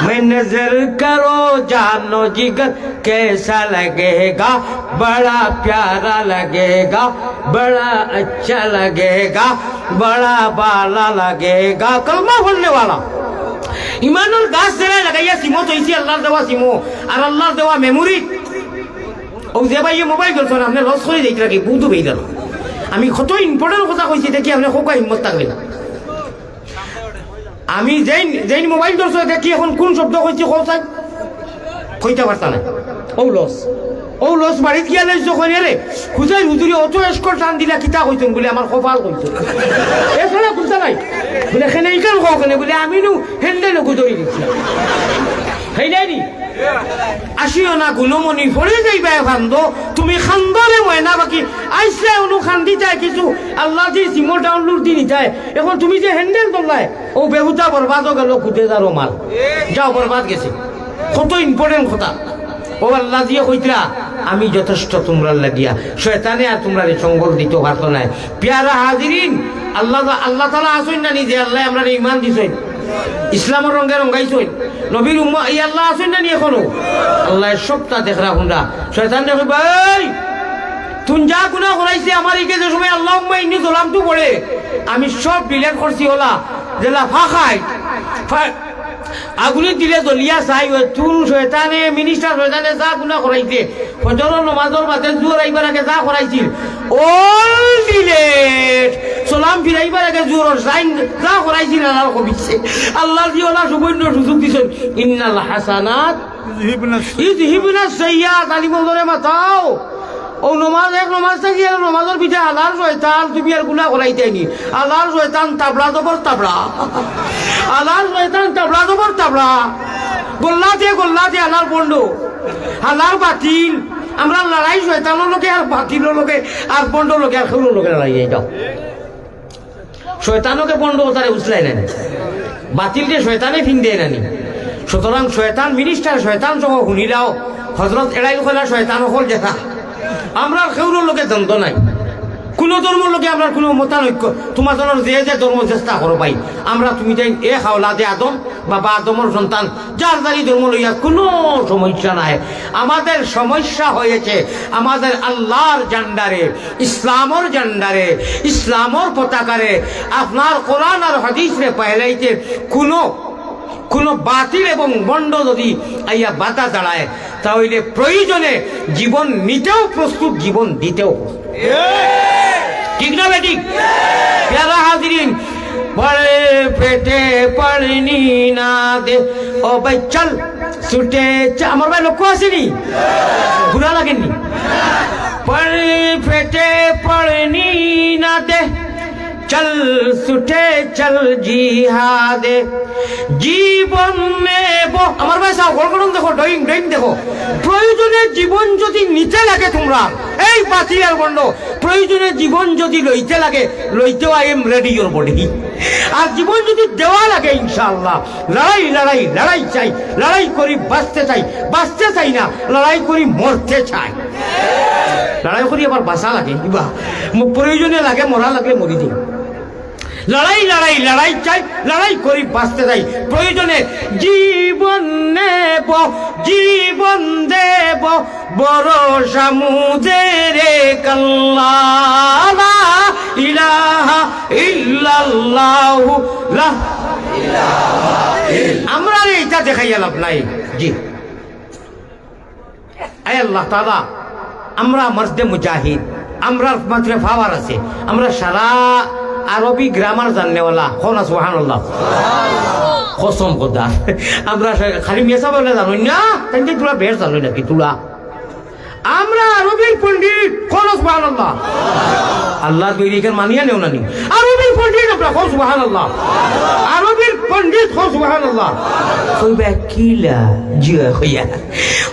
میں نظر کرو جانو جگر کیسا لگے گا، بڑا پیارا لگے گا، بڑا اچھا لگے گا، بڑا بالا لگے گا۔ کلمہ پڑھنے والا। ইমানর গাছ যেরা লাগাইয়া সিমো থইছি, আল্লাহর দেওয়া সিমো, আর আল্লাহর দেওয়া মেমোরি। ও যে ভাইয়ে মোবাইল ধরছইন, আপনে লস করি যাইতরা কি, বহুত বেইদার। আমি কত ইম্পর্টেন্ট কথা কইছি, দেখি আপনে খোকা হিম্মত থাকবে না। আমি যেইন, যেইন মোবাইল ধরছো, দেখি এখন কোন শব্দ কইছি, কও চাই? কইতা পারতা না। ও লস। ও লস বাড়িত গিয়া লইছো কইনে রে। হুজাইর হুজুরি অত এসকল টান দিলা, কিতা কইছইন? বলে, "আমার কপাল কইছো।" এ ছাড়া কুন্তা নাই। বলে, "কেনে ইখান কও কেনে?" বলে, "আমি নু হ্যান্ডেল ওগু ধরি দিছি।" হেইলাই নি? আসিও না গুণমণি, পড়ে যাইবা এ ফান্দো। তুমি খান্দরে ময়না পাখি। আইসলে অনু খান্দিতায় কিছু, আল্লাহ জি সিমো ডাউনলোড দি নিতায়। এখন তুমি যে হ্যান্ডেল ধরলায়, ও বেহুদা বরবাদও গেল, খুদে যারও মাল। যাও, বরবাদ গেছে। কত ইম্পর্টেন্ট কথা। ও আল্লাহ দিয়ে কইতরা, "আমি যথেষ্ট তুমরার লাগিয়া, শয়তানে আর তুমরারে চঙ্গল দিতো পারতো নায়।" পিয়ারা হাজিরিন, আল্লাহ, আল্লাহ তাআলা আছইন না নি যে আল্লাহ আমরারে ইমান দিছইন, ইসলামর রঙে রঙাইছইন, নবীর উম্মত, এই আল্লাহ আছইন না নি এখনো? আল্লাহ সবটা দেখরা হুনরা। শয়তানরে কইবা, "এই, তুন যা গুনাহ করাইছে আমার ইকে যে সময় আল্লাহুম্মা ইন্নী জলামতু পড়ে, আমি সব ডিলিট করছি ওলা, যেলা ফাঁকাই, ফা-, আগুনে দিলে জ্বলিয়া ছাই অয়, তুন শয়তানে, মিনিস্টার শয়তানে যা গুনাহ করাইছে, ফজরর নমাজর বাদে জুহর আইবার আগে যা করাইছিল, all delete। সালাম ফিরাইবার আগে জুহরর সাইন যা করাইছিল, আল্লাহ কমিছে।" আল্লাহ জি ওলা সুবর্ণ সুযোগ দিছইন, "ইন্নাল হাসানাত ইউযহিবনাস সাইয়্যাত।" আলিম অকলরে মাতাও। ও নমাজ, এক নমাজ থাকি আর নমাজর পিছে আলার শয়তান, তুমি আর গুনা করাইতায় নি। আলার শয়তান তাবড়া জবর তাবড়া। আলার শয়তান তাবড়া জবর তাবড়া। গল্লা দে, গল্লা দে, আলার বন্ড। আলার বাতিল। আমরার লড়াই শয়তানর লগে আর বাতিলর লগে আর বন্ডর লগে আর কেউর লগে লড়াই নাই, যাও। শয়তানকে বন্ড অতারে উছলায় নানি, বাতিলরে শয়তানে ফিন্দায় নানি। সুতরাং শয়তান মিনিস্টার, শয়তান সহ হুনিলাও, হজরত এড়াইল কইলা শয়তান অকল যেতা। আমরার কেউর লগে দ্বন্দ্ব নাই, কুনু ধর্মর লগে আমরার কুনু মতানৈক্য, তুমার দলর যে যে ধর্ম চেষ্টা করো ভাই, আমরা তুমি তাই এক আওলাদে আদম, বাবা আদমর সন্তান, যার যারই ধর্ম লইয়া কুনু সমস্যা নাই। আমাদের সমস্যা হয়েছে আমাদের আল্লাহর জান্ডারে, ইসলামর জান্ডারে, ইসলামর পতাকারে, আপনার কোরআন আর হাদিসরে পাইলাইতে কুনু, কুনু বাতিল এবং বন্ড যদি আইয়া বাধা দাঁড়ায়, তাহলে প্রয়োজনে জীবন নিতেও প্রস্তুত, জীবন দিতেও প্রস্তুত। ঠিক না বেঠিক? প্যারা হাজিরিন, পড়ে পেটে পড়নি না দে, ও ভাই চল, ছুটে চা-, আমার ভাই লক্ষ্য আসেনি? বুড়া লাগেনি? পড়ে পেটে পড়নি না দে, চল ছুটে চল জিহাদে জীবন নেব। আমার ভাই সাহেব, গড়গড়ন দেখো, ডইং, ডইং দেখো। প্রয়োজনে জীবন যদি নিতে লাগে তোমরা, এই বাতিল আর বন্ধ, প্রয়োজনে জীবন যদি লইতে লাগে, লইতেও I am ready your body। আর জীবন যদি দেওয়া লাগে, ইনশাআল্লাহ, লড়াই, লড়াই, লড়াই চাই, লড়াই করি বাঁচতে চাই, বাঁচতে চাই না, লড়াই করি মরতে চাই। লড়াই করি আবার বাঁচা লাগে, কিবা ম-, প্রয়োজনে লাগে, মরা লাগলে মরি দিই। লড়াই, লড়াই, লড়াই চাই, লড়াই করি বাঁচতে চাই। প্রয়োজনে জীবন নেব, জীবন দেব, ভরসা মুদের এক আল্লাহ, লা ইলাহা ইল্লাল্লাহু, লা ইলাহা ইল্লাল্লাহ। আমরারে ইটা দেখাইয়া লাভ নাই। জি। আয় আল্লাহ তাআলা, আমরা মর্দে মুজাহিদ, আমরার মাঝে পাওয়ার আছে, আমরা সারা আরবি গ্রামার জাননেওয়ালা। কও না সুবহানাল্লাহ। কসম খোদা, আমরা সা-, খালি মেসা বলে জানই না, তাই তোরা বেশ জানো নাকি তোরা? আমরা আরবির পণ্ডিত, কও না সুবহানাল্লাহ। আল্লাহর তৈরি এখানে মানিয়া নেও না নি। আরবির পণ্ডিত আমরা, কও সুবহানাল্লাহ। আরবির পণ্ডিত, কও সুবহানাল্লাহ। কইবা কিলা? জিয়া কইয়া।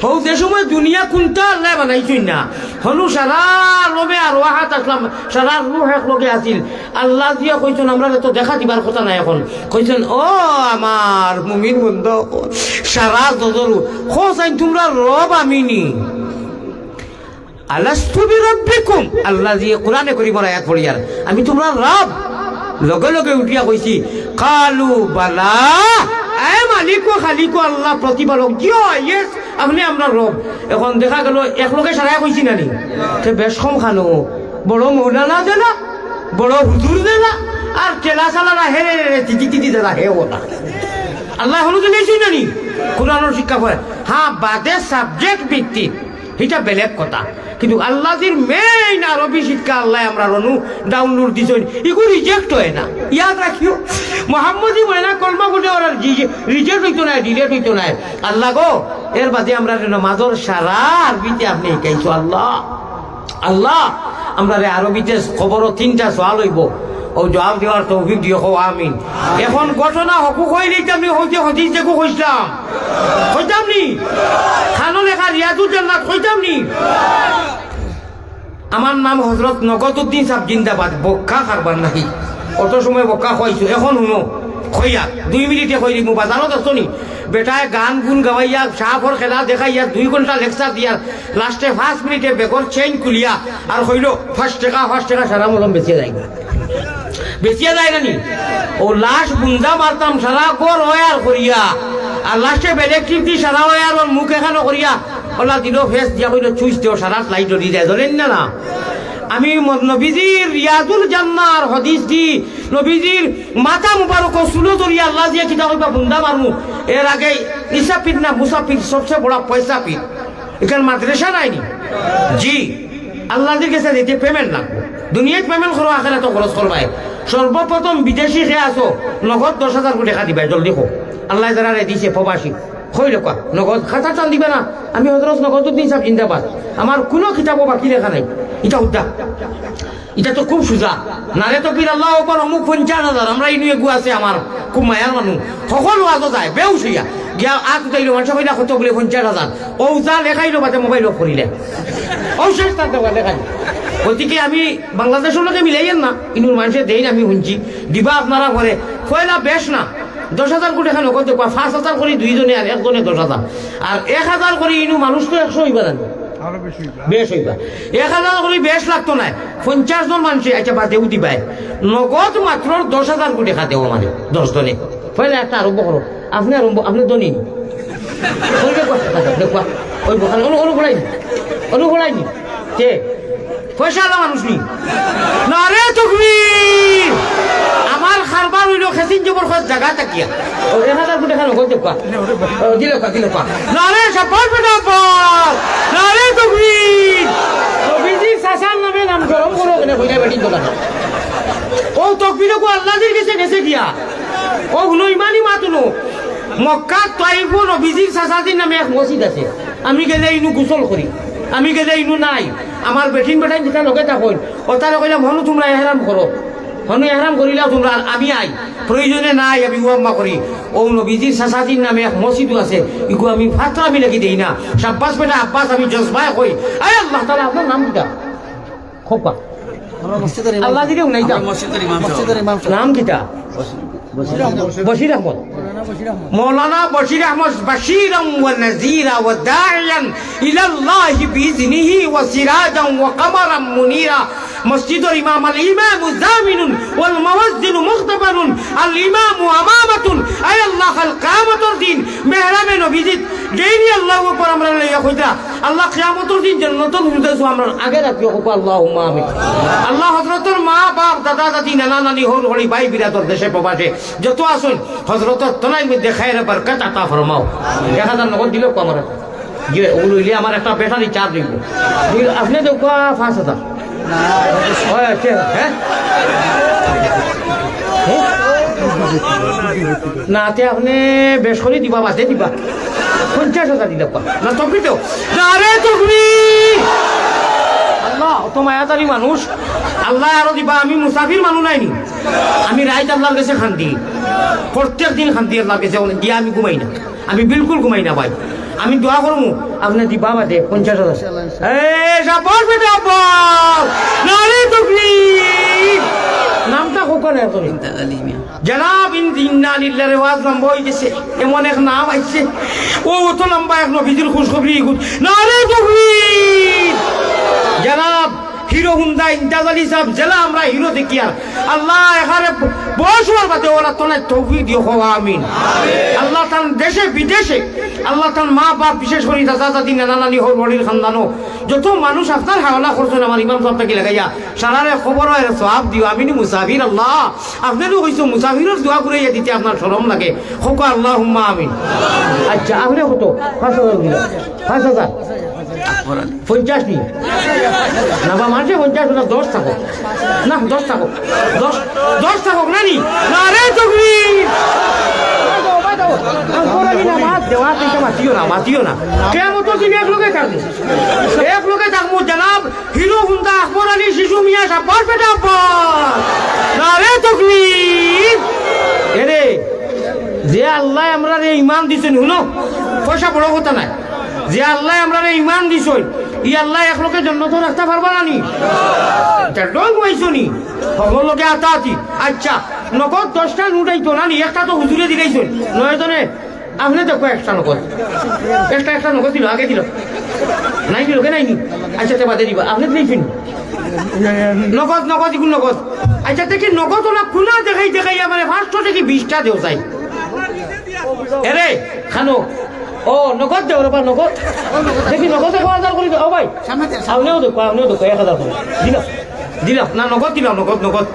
হউ যে সময় দুনিয়া কুনটা আল্লাহ বানাইছইন না। হনু সারা রবে আর ওয়াহাত আসলাম, সারা রুহ এক লগে আছিল। আল্লাহ দিয়া কইছইন, আমরারে তো দেখা দিবার কথা নাই এখন। কইছইন, "ও আমার মুমিন বন্দা অকল, সারা জজরু, খোঁজ আইন তোমরা রব আমি নি।" "আলাস্তু বিরাব্বিকুম?" আল্লাহ দিয়া কোরআনে করিমর আয়াত পড়িয়ার, "আমি তোমরা রব?" লগে লগে উঠিয়া কইছি, "কালু বালা, আয় মালিক ও খালিক ও আল্লাহ প্রতিপালক, জি অয়, yes, আপনে আমরার রব।" এখন দেখা গেল এক লগে সারায় কইছি না নি? তে বেশ কম খানো, বড় মৌলানা দেলা, বড় হুজুর দেলা, আর ঠেলা চালারা হে রে রে, তিতি তিতি দেলা হে ওটা। আল্লাহ হলু দিলেই না নি? কোরআনর শিক্ষা পড়ে। হ্যাঁ, বাদে subject ভিত্তিক, ইটা বেলেগ কথা। কিন্তু আল্লাহ জির main আরবি শিক্ষা আল্লাহ আমরার অনু download দিছইন, ইগু reject অয় না। ইয়াদ রাখিও, মোহাম্মদী ময়না কলমা গুনে ওরা reject অইতো নায়, delete অইতো নায়। আল্লাহ গো, এর বাদে আমরারে নমাজর সারা আরবিতে আপনে শিখাইছো আল্লাহ। আল্লাহ, আমরারে আরবিতে কবরো তিনটা সওয়াল অইবো, অউ জবাব দেওয়ার তৌফিক দিও, কও আমিন। এখন ঘটনা হকু কইলিতাম নি, হউতে হদিস দেখু কইছলাম, কইতাম নি? খানো লেখা রিয়াজুল জান্নাত কইতাম নি? আমার নাম হজরত নগদ উদ্দিন সাব জিন্দাবাদ, বক্কা খারবার নাহি। অত সময় বক্কা কইছো, এখন হুনো, কইয়া দুই মিনিটে কইলিমু, বাজারো দেখছো নি? বেটায় গান গুন গাওয়াইয়া, সাফর খেলা দেখাইয়া, দুই ঘন্টা lecture দিয়ার, last-এ পাঁচ মিনিটে বেগর chain খুলিয়া আর কইলো, "পাঁচ টেকা, পাঁচ টেকা সারা মলম বেচিয়া যাইগা।" বেচিয়া যায় না নি? অউ লাশ বুন্দা মারতাম সারা ঘর অয়ার করিয়া, আর last-এ বেলেগ টিপ দি সারা অয়ার ওর মুখ এখানো করিয়া, ওলা দিল ফেস দিয়া কইলো, "চুইস দেও, সারা লাইট ধরি যায়, ধরেন না না?" আমি ম-, নবীজির রিয়াজুল জান্নার হদিস দি, নবীজির মাথা মুবারক চুলো ধরিয়া আল্লাহ দিয়া কিতা কইবা বুন্দা মারমু। এর আগে ইসাফির না মুসাফির সবচেয়ে বড় পয়সা পীর। এখানে মাদ্রাসা নাইনি? জি, আল্লাহর গেছে দিতে payment লাগবো। দুনিয়াত payment করো, আখেরাতো খরচ করবায়। সর্বপ্রথম বিদেশি কে আছো, নগদ দশ হাজার কোটি টেকা দিবায়, জলদি কও। আল্লাহ যারারে দিছে প্রবাসী, কইল কওয়া, নগদ খাতা চান দিবা না। আমি হজরত নগদ উদ্দিন সাহেব জিন্দাবাদ। আমার কোনো কিতাবও বাকি লেখা নাই। ইটা উদ্দা, ইটা তো খুব সুজা। নারে তকবীর, আল্লাহু আকবার, অমুক পঞ্চাশ হাজার, আমরা ইনু এগু আছে আমার খুব মায়ার মানুষ, সকল ওয়াজও যায়, বেউস হইয়া গিয়া আত উঠাইলো, মানুষে কইলা কত বলে পঞ্চাশ হাজার, ও যা লেখাইলো বাদে মোবাইল off করিলে, ও শেষ তার দেওয়া লেখাই। গতিকে আমি বাংলাদেশর লগে মিলাইয়ের না, ইনুর মানুষে দেইন আমি হুনছি, দিবা আপনারা করে, কইলা বেশ না, দশ হাজার কোটি এখানে কত কয়, পাঁচ হাজার করি দুইজনে আর একজনে দশ হাজার, আর এক হাজার করি ইনু মানুষ তো একশো হইবা না, আরো বেশি হইবা। বেশ হইবা। এক হাজার করি বেশ লাগতো না, পঞ্চাশ জন মানুষে, আচ্ছা, বাদেও দিবায়। নগদ মাত্র দশ হাজার কোটি টেকা দেও মানে, দশ জনে। পয়লা একটা আরম্ভ করো। আপনে আরম্ভ, আপনে ধনী। ওই যে কয়, দেখো, ওই বখানে, অনু, অনু ঘোড়াই নি। অনু ঘোড়াই নি। কে? পয়সা আলা মানুষ নি। নারে তকবীর! আমার কারবার হইল খেসিন জবর খরচ জাগা থাকিয়া। ও, এক হাজার কোটি টেকা নগদ দেখবা। ও, দিল কা, দিল কা। নারে শাবাশ বেটা আব্বাস! নারে তকবীর! নবীজির চাচার নামে নাম গরম করো কেনে কইলে বেটিন তো না। ও তকবীর কো আল্লাহজির গেছে গেছে গিয়া। ও হুনো ইমানি মাত হুনো। মক্কা তাইফো নবীজির চাচাজির নামে এক মসজিদ আছে। আমি গেলে ইনু গোসল করি। আমি গেলে ইনু নাই। আমার বেটিন বেটাইন যেটা লগে তা কইল। ও তারে কইলাম, "হনু তোমরা এহরাম করো।" মানে এহরাম করিলাও তুমরা, আর আমি আই, প্রয়োজনে নাই, আমি ওয়াম্মা করি। ও নবীজির চাচাজির নামে এক মসজিদও আছে, ইগু আমি ফাতরা আমি লাগি দেই না। শাব্বাস বেটা আব্বাস, আমি জজবায় কই। আয় আল্লাহ তাআলা, আপনার নাম কিতা? খোপা। আমরা মসজিদের ইমাম। আল্লাহ দিলে উনাই যাও। আমরা মসজিদের ইমাম সাহেব। মসজিদের ইমাম সাহেব। নাম কিতা? বশির আহমদ। মৌলানা বশির আহমদ, বাশিরাম ওয়া নাযীরা ওয়া দাঈয়ান ইলাল্লাহি বিইজনিহি ওয়া সিরাজাম ওয়া কামারাম মুনীরা। মসজিদর ইমাম, আল ইমামু জামিনুন ওয়াল মুয়াজ্জিনু মুখতাবারুন, আল ইমামু আমামাতুন। আয় আল্লাহ, কাল কিয়ামতর দিন মেহরাবে নবীজিত যেইনি আল্লাহু আকবার আমরা লইয়া কইতরা, আল্লাহ কিয়ামতর দিন জান্নাতুল ফিরদাউস আমরা আগে রাখিও, কও আল্লাহুম্মা আমিন। আল্লাহ হযরতর মা বাপ, দাদা দাদি, নানা নানি, হউর হড়ি, ভাই বিরাদর দেশে প্রবাসে যত আছইন, হযরতর তলাইর মধ্যে খায়রে বরকত আতা ফরমাও। এক হাজার নগদ দিলে কম রাখো। জি, ওগুলো হইলে আমার একটা ব্যাটারি চার্জ হইব। আপনি তো কোয়া পাঁচ হাজার। ওই, আচ্ছা, হ্যাঁ? হ্যাঁ? না, তে আপনি বেশ করে দিবা, বাদে দিবা। পঞ্চাশ হাজার দিলে পা। না, তকবীর তো। নারে তকবীর। আল্লাহ, অত মায়াদারি মানুষ। আল্লাহ আরো দিবা, আমি মুসাফির মানুষ নাইনি। আমি রাইত আল্লাহর কাছে খান্দি। প্রত্যেক দিন খান্দি আল্লাহর কাছে, গিয়া আমি ঘুমাই না। আমি বিলকুল ঘুমাই না ভাই। আমি দোয়া করমু, আপনি দিবা বাদে পঞ্চাশ হাজার। এ, শাবাশ বেটা, আব্বাস। নারে তকবীর। নামটা কউক্কা না এখন। জনাব, ইন-, ইন্না লিল্লাহ রে, ওয়াজ লম্বা হয়ে গেছে। এমন এক নাম আইছে। ও, অত লম্বা এক নবীজির খুশখবরি ইগুত। নারে তকবীর। জনাব, হিরো হুন্ডা ইমতাজ আলী সাহেব, যেলা আমরা হিরো দেখিয়ার। আল্লাহ এখানে বয়স হওয়ার বাদে ওলা তোলা তৌফিক দিও, কও আমিন। আল্লাহ তান দেশে বিদেশে, আল্লাহ তান মা বাপ, বিশেষ করি দাদা দাদি, নানা নানি, হউর হড়ির খান্দানো যত মানুষ আপনার হাওলা করছইন, আমার ইমাম সাহেব থাকি লাগাইয়া, সারারে খবর হয় সওয়াব দিও, আমি নি মুসাফির আল্লাহ। আপনি তো কইছো মুসাফিরর দোয়া ঘুরাইয়া দিতে আপনার শরম লাগে। কউক্কা আল্লাহুম্মা আমিন। আচ্ছা, আপনি কত? পাঁচ হাজার দিল। পাঁচ হাজার। পঞ্চাশ নি? না বা, মানষে পঞ্চাশ না, দশ থাকো। না, দশ থাকো। দশ, দশ থাকো না নি? নারে তকবীর। আকবর আলী না, বাদ দেওয়া, তুই তো মাতিও না, মাতিও না। কিয়ামতর দিন এক লগে থাকমু। এক লগে থাকমু, জনাব। হিরো হুন্ডা আকবর আলী শিশু মিয়া, শাবাশ বেটা আব্বাস। নারে তকবীর। এরে, যে আল্লায় আমরারে ইমান দিছইন, হুনো, পয়সা বড় কথা নায়। যে আল্লায় আমরারে ইমান দিছইন, ই আল্লায় এক লগে জন্নতো রাখতা পারবা না নি? তে ডং হইছো নি? হকল লগে আতাআতি। আচ্ছা, নগদ দশটা নোট আইতো না নি? একটা তো হুজুরে দিলাইছইন। নয় জনে আপনে দেখো একটা নগদ। একটা, একটা নগদ দিল, আগে দিল। নাই দিল, কে নাই নি? আচ্ছা, তে বাদে দিবা। আপনে দিলাইছইন। নগদ, নগদ, ইগুন নগদ। আচ্ছা, দেখি নগদ ওলা খুনা দেখাই দেখাই আমারে পাঁচশো থাকি বিশটা দেও চাই। এরে, খানো। ও, নগদ দেও রে বা, নগদ। দেখি, নগদ এক হাজার করি দেও। ও ভাই, সামনে দে, সামনে। আপনেও দেখো, আপনেও দেখো, এক হাজার করি। দিলাম, দিলাম। না, নগদ দিলাম, নগদ, নগদ।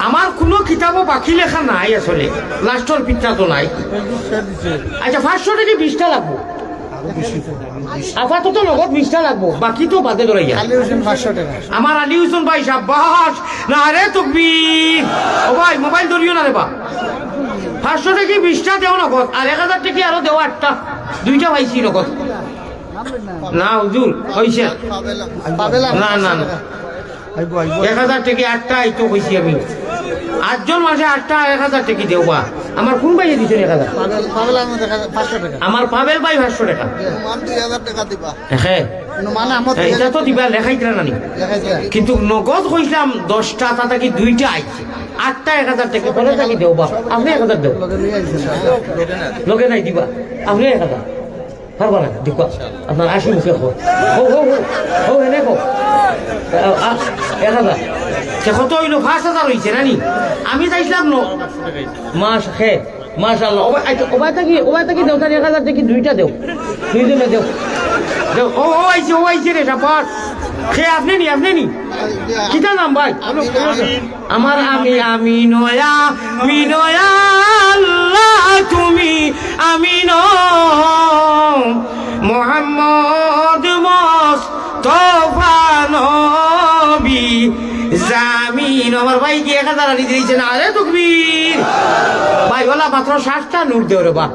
আমার কুনু কিতাবো বাকি লেখা নাই আসলে। লাস্টর পিঠটা তো নাই। আচ্ছা, পাঁচশো থাকি বিশটা লাগবো। আপাতত নগদ বিশটা লাগবো, বাকি তো বাদে ধরাইয়া। আলী হোসেন পাঁচশো টাকা। আমার আলী হোসেন ভাই, শাবাশ, নারে তকবীর। ও ভাই, মোবাইল ধরিও না রে বা। পাঁচশো থাকি বিশটা দেও নগদ, আর এক হাজার থাকি আরো দেও আটটা, দুইটা পাইছি নগদ। না হুজুর, হইছে। পাবেল, না, না, না। আইবো, আইবো। এক হাজার থাকি আটটা আইতো কইছি আমি। আটজন মানষে আটটা এক হাজার থাকি দেও বা। আমার কুন ভাইয়ে দিছইন এক হাজার? পাবেল, পাবেল আহমদ এক হাজার, পাঁচশো টাকা। আমার পাবেল ভাই পাঁচশো টাকা। নুমান দুই হাজার টাকা দিবা। হ্যাঁ। নুমান আহমদ হ্যাঁ, ইটা তো দিবা, লেখাইতরা না নি? লেখাইতরা। কিন্তু নগদ কইছলাম দশটা, তা থাকি দুইটা আইছে। আটটা এক হাজার থাকি, পরে থাকি দেও বা। আপনে এক হাজার দেও। লগে লইয়া আইছেন। লগে নাই দিবা। আপনে এক হাজার। পারবা না, দেখো, আপনার আশি মুখে কো। হো, হো, হো, হো, এনে কো। আ, আ, এক হাজার। সে কত হইলো? পাঁচ হাজার হইছে, না নি? আমি চাইছিলাম ন-, মাস, হে, মাশাআল্লাহ। ওবা, আচ্ছা, ওবা থাকি, ওবা থাকি দেও, তাহলে এক হাজার থাকি দুইটা দেও। দুইজনে দেও। দেও। ও, ও আইছে, ও আইছে রে, শাবাশ। সে আপনে নি, আপনে নি? কিতা নাম ভাই? আমার আমি, আমি নয়া, আমি নয়া আল্লাহ তুমি আমি নও। মোহাম্মদ মোস্তফা নবী জামিন। আমার ভাই কি এক হাজার আনি দিয়েছে না? আরে তকবীর। ভাই, ওলা মাত্র সাতটা নোট দেও রে বা।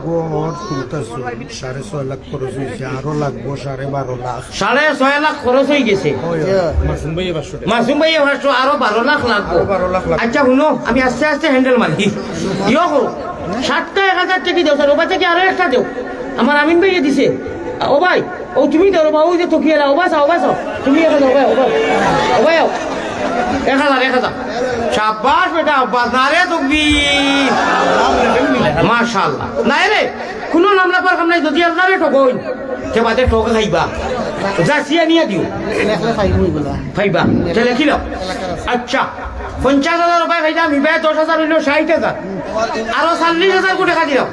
গড় তুলতাছে, সাড়ে ছয় লাখ খরচ অইছে, আরো লাগবো সাড়ে বারো লাখ। সাড়ে ছয় লাখ খরচ অই গেছে। অয়, অয়। মাসুম ভাইয়ে পাঁচশো টাকা। মাসুম ভাইয়ে পাঁচশো, আরো বারো লাখ লাগবো। আরো বারো লাখ লাগবো। আচ্ছা, হুনো, আমি আস্তে আস্তে handle মারি। ইয়ো করো, সাতটা এক হাজার টেকা দেও স্যার, ওবা থাকি আরো একটা দেও। আমার আমিন ভাইয়ে দিছে। ও ভাই, ও তুমি দেও রে বা, ওই যে তকিয়ালা, ওবা চাও, ওবা চাও। তুমি এখন ওবা, ওবা, ওবা আও। এক হাজার, এক হাজার। শাবাশ বেটা, আব্বাস, নারে তকবীর। মাশাআল্লাহ। নারে, কুনু নাম লেখবার কাম নাই, যদি আপনারে ঠকইন, তে বাদে ঠক খাইবা। যাচিয়া নিয়া দিও। লেখলে পাইবো ইগুলা। পাইবা। তে লেখিলাও। আচ্ছা, পঞ্চাশ হাজার উবায় পাইলাম, ইবায় দশ হাজার অইলো ষাইট হাজার। আরো চল্লিশ হাজার কো টেকা দিলাও।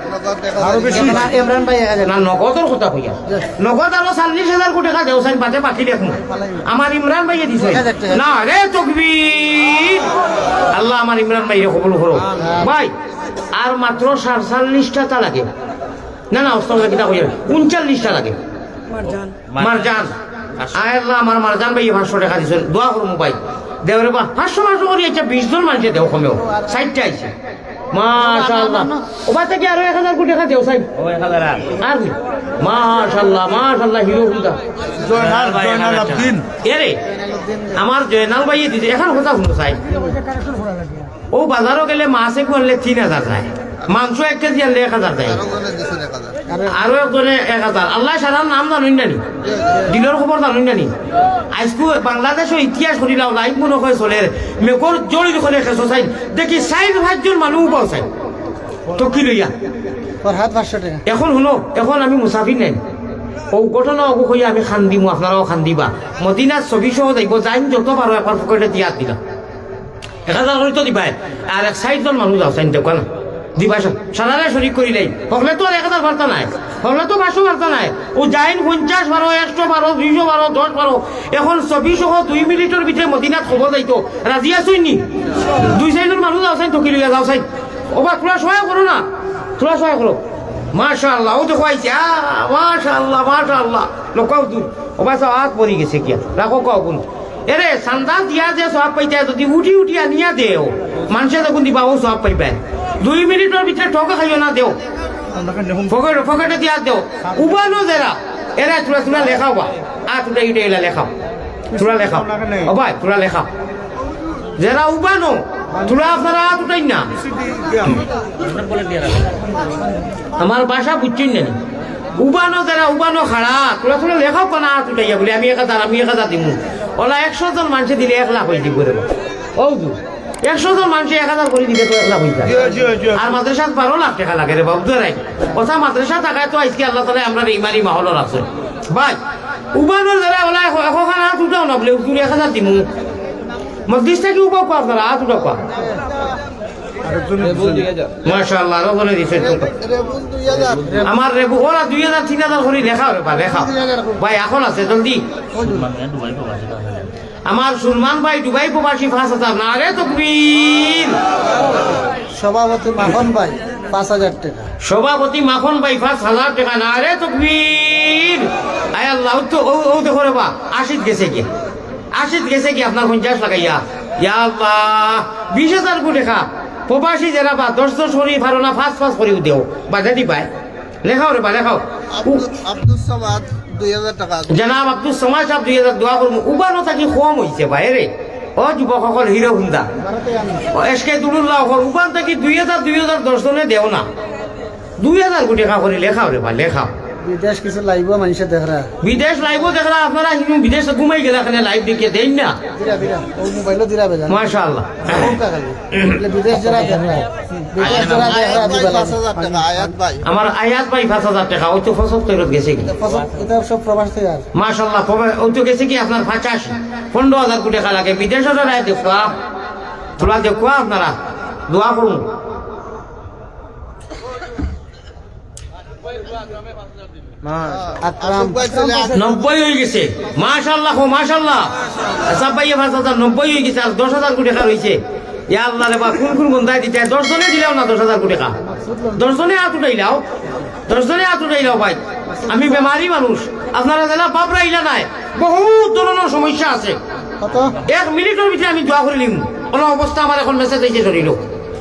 আরো বেশি। ইমরান, ইমরান ভাই এক হাজার। না, নগদর কথা কইয়ার। নগদ আরো চল্লিশ হাজার কো টেকা দেও, চাইন বাদে বাকি দেখমু। আমার ইমরান ভাইয়ে দিছে। এক হাজার টেকা। নারে তকবীর। আল্লাহ আমার ইমরান ভাইরে কবুল করো। ভাই, আর মাত্র সাতচল্লিশটা তা লাগে। না, না, ওস্তাদ, কিতা কইয়ার? ঊনচল্লিশটা লাগে। মারজান। মারজান। আয় আল্লাহ, আমার মারজান ভাইয়ে পাঁচশো টেকা দিছইন। দোয়া করমু ভাই। দেও রে বা, পাঁচশো, পাঁচশো করি, আচ্ছা, বিশ জন মানষে দেও কমেও। ষাইটটা আইছে। মাশাআল্লাহ। ওবা থাকি আরো এক হাজার কো টেকা দেও, চাইন। ও, এক হাজার আর। আর কি? মাশাআল্লাহ, মাশাআল্লাহ, হিরো হুন্ডা। জয়নাল, জয়নাল আবদিন। এরে, আমার জয়নাল ভাইয়ে দিছে, এখন কথা হুনো চাইন। ও বাজারো গেলে মাছ একু আনলে তিন হাজার যায়, মাংস এক কেজি আনলে এক হাজার যায়, আরো একজনে দিছইন এক হাজার। আরো একজনে এক হাজার। আল্লায় সারার নাম জানইন না নি? দিলর খবর জানইন না নি? আইজকু বাংলাদেশো ইতিহাস করিলাও, live মনো অয় চলের, মেঘর জড়ির খনে খেছো চাইন, দেখি চাইর পাঁচজন মানুষ উবাও চাইন। তকি লইয়া। ফরহাদ পাঁচশো টেকা। এখন হুনো, এখন আমি মুসাফির নায়। অউ ঘটনা অগু কইয়া আমি কান্দিমু, আপনারাও কান্দিবা। মদিনাত ছবি সহ যাইবো, যাইন যত পারো একবার পকেটে দিয়া দিলাও। এক হাজার করি তো দিবায়। আর এক চাইর জন মানুষ যাও, চাইন দেউক্কা না। দিবায় সা-, সারারে শরিক করিলাই। হকলে তো আর এক হাজার পারতা নায়। হকলে তো পাঁচশো পারতা নায়। অউ যাইন পঞ্চাশ পারো, একশো পারো, দুইশো পারো, দশ পারো। এখন ছবি সহ দুই মিনিটর ভিতরে মদিনাত খবর যাইতো। রাজি আছইন নি? দুই চাইর জন মানুষ যাও, চাইন তকি লইয়া যাও, চাইন। ওবা, থুড়া সহায় করো না। থুড়া সহায় করো। মাশাআল্লাহ, অউ দেখো আইছে। আ, মাশাআল্লাহ, মাশাআল্লাহ। লক্ষ্য দূর। ওবা, সব আত পড়ি গেছে গিয়া। রাখো কও কোন। এরে, চান্দা দিয়া যে সওয়াব পাইতায়, যদি উঠি উঠি আনিয়া দেও, মানষে যখন দিবা, অউ সওয়াব পাইবায়। দুই মিনিটর ভিতরে ঠক খাইও না, দেও। পকেটে, পকেটে দিয়া দেও। উবানো যেরা, এরা থুড়া থুড়া লেখাও বা। আত উঠাই উঠাই এলা লেখাও। থুড়া লেখাও। ও ভাই, থুড়া লেখাও। যেরা উবানো, থুড়া আপনারা আত উঠাইন না। আমার ভাষা বুঝছইন না নি? উবানো যেরা, উবানো খাড়া, থুড়া থুড়া লেখাও কেনে আত উঠাইয়া বুলি, আমি এক হাজার, আমি এক হাজার দিমু। অলা একশো জন মানষে দিলে এক লাখ অইযিবো রে বা। অউ তো, একশো জন মানষে এক হাজার করি দিলে তো এক লাখ অইযিবো। জি, জি, জি। আর মাদ্রাসাত বারো লাখ টেকা লাগে রে বা, বুঝরায়? অতা মাদ্রাসা থাকায় তো আইজকে আল্লাহ তাআলায় আমরারে ইমানি মাহলো রাখছইন। ভাই, উবানো যেরা অলা এখ-, এখখান আত উঠাও না বুলি, হুজুর এক হাজার দিমু। মজলিস থাকি উবাও কও আপনারা, আত উঠাও কও। মাশাআল্লাহ, আরো জনে দিছে। আমার রেবু, ওরা দুই হাজার, তিন হাজার করি লেখাও রে বা, লেখাও। ভাই, এখন আছে, জলদি। আমার সুলমান ভাই দুবাই প্রবাসী পাঁচ হাজার, নারে তকবীর। সভাপতি মাখন ভাই পাঁচ হাজার টেকা। সভাপতি মাখন ভাই পাঁচ হাজার টেকা, নারে তকবীর। আয় আল্লাহ, অউ তো, অউ, অউ দেখো রে বা, আশিত গেছে গিয়া। আশিত গেছে গিয়া আপনার পঞ্চাশ লাগাইয়া। ইয়া আল্লাহ, বিশ হাজার কো টেকা। প্রবাসী যেরা বা দশ দশ করি পারো না, পাঁচ পাঁচ করিও দেও। বাদে দিবায়। লেখাও রে বা, লেখাও। আব্দুল, আব্দুস সামাদ দুই হাজার টেকা। জনাব আব্দুস সামাদ সাব দুই হাজার, দোয়া করমু। উবানো থাকি কম অইছে ভাই রে। ও যুবক অকল, হিরো হুন্ডা। ও এসকে দুরুল্লাহ অকল, উবান থাকি দুই হাজার, দুই হাজার দশ জনে দেও না। দুই হাজার কো টেকা করি লেখাও রে বা, লেখাও। বিদেশ কিছু live-ও মানষে দেখরা। বিদেশ live-ও দেখরা, আপনারা হিনু বিদেশে ঘুমাই গেলা, এখানে live দেখিয়া দেইন না। দিরা, দিরা। অউ মোবাইলো দিরা বেজান। মাশাআল্লাহ। কম টাকা লাগে। বিদেশ যেরা দেখরা। বিদেশ যেরা দেখরা, আয়াত ভাই দিবা পাঁচ হাজার টেকা, আয়াত ভাই। আমার আয়াত ভাই পাঁচ হাজার টেকা, অউ তো ফসল তৈরত গেছে কি? এটা ফসল, এটা সব প্রবাস থেকে আর। মাশাআল্লাহ, প্রবাস, অউ তো গেছে কি আপনার পঁচাশি, পনেরো হাজার কো টেকা লাগে। বিদেশে যারা দেখবা, থুড়া দেখবা আপনারা, দোয়া করুন। আকরাম। নব্বই অই গেছে। মাশাআল্লাহ, কও, মাশাআল্লাহ। আচ্ছা, ভাই, পাঁচ হাজার, নব্বই অই গেছে, আর দশ হাজার কো টেকা রইছে। ইয়া আল্লাহ রে বা, কুন কুন বন্দায় দিতা? দশ জনে দিলাও না দশ হাজার কো টেকা। দশ জনে আত উঠাইলাও। দশ জনে আত উঠাইলাও ভাই। আমি বেমারি মানুষ। আপনারা যেলা বাবরা ইলা নায়। বহুত ধরনর সমস্যা আছে। কত? এক মিনিটর ভিতরে আমি দোয়া করিলিমু। অলা অবস্থা আমার এখন message আইছে শরীলো।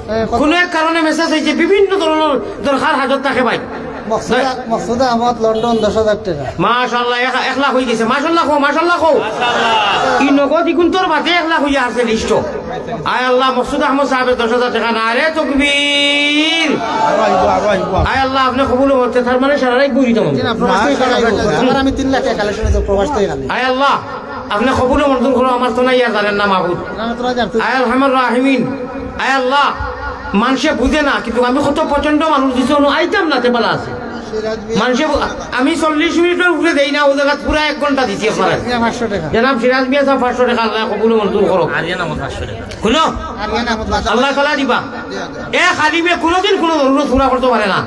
এ, কত? কোনো এক কারণে মেসেজ অইছে, বিভিন্ন ধরনর দরকার হাজত থাকে ভাই। মকসুদ, মকসুদ আহমদ, লন্ডন, দশ হাজার টেকা। মাশাআল্লাহ, এক, এক লাখ অই গেছে। মাশাআল্লাহ কও, মাশাআল্লাহ কও। ই নগদ ইগুন তোর বাদে এক লাখ অইয়া আছে লিস্টো। আয় আল্লাহ, মকসুদ আহমদ সাহেবের দশ হাজার টেকা। নারে তকবীর। আয় আল্লাহ, আপনে কবুল করতে, তার মানে সারা রাত বই রইতাম আমি। জি না, প্রবাস থেকে টাকা আইবো। আমার আমি তিন লাখ টাকা কালেকশন অইছে, প্রবাস থেকে খালি। আয় আল্লাহ, আপনে কবুল মঞ্জুর করো, আমার তো নাই আর জানেন না মাবুদ। না, তোরা জানতো। আয় আরহামার রাহিমিন, আয় আল্লাহ, মানষে বুঝে না, কিন্তু আমি কত প্রচন্ড মানুষ দিছি, অনু আইতাম না, তে বালা আছে। মানষে বু-, আমি চল্লিশ মিনিটর উপরে দেই না, ও জাগাত পুরা এক ঘন্টা দিছি আপনারে। মিয়া পাঁচশো টাকা। জনাব সিরাজ মিয়া সাহেব পাঁচশো টাকা, আল্লাহ কবুল মঞ্জুর করো। আরিয়ান আহমদ পাঁচশো টাকা। শুনো, আরিয়ান আহমদ পাঁচশো। আল্লাহ তাআলা দিবা। এক আলিমে কোনোদিন কোনো জরুরত পুরা করতে পারে না।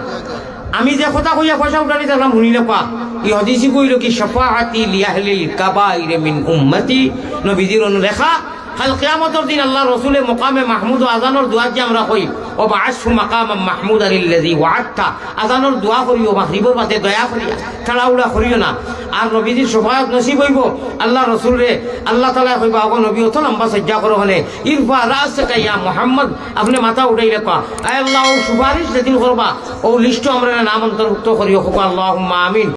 আমি যে কথা কইয়া পয়সা উঠানি দেখলাম, হুনিলে পা। ই হাদিসি কইল কি, "শাফাআতি লিআহলিল কাবাইর মিন উম্মতি", নবীজির অনু লেখা, কাল কিয়ামতর দিন আল্লাহ রসুলে মকামে মাহমুদ ও আজানর দোয়াত যে আমরা কই, "ওয়াবআসহু মাকামান মাহমুদান আল্লাযী ওয়াআদতা", আজানর দোয়া করিও, মাগরিবর বাদে দয়া করিয়া, তাড়াহুড়া করিও না। আর নবীজির শফাআত নসিব অইবো, আল্লাহ রসুলরে, আল্লাহ তাআলায় কইবা, "ওগো নবী, অত লম্বা সজ্জা করো কেনে? ইরফা রাসাকা ইয়া মুহাম্মদ", আপনে মাথা উঠাইলে কওয়া, "আয় আল্লাহ, ও সুপারিশ যেদিন করবা, ও লিস্টো আমরারে নাম অন্তর্ভুক্ত করিও", কওয়া, "আল্লাহুম্মা আমিন।"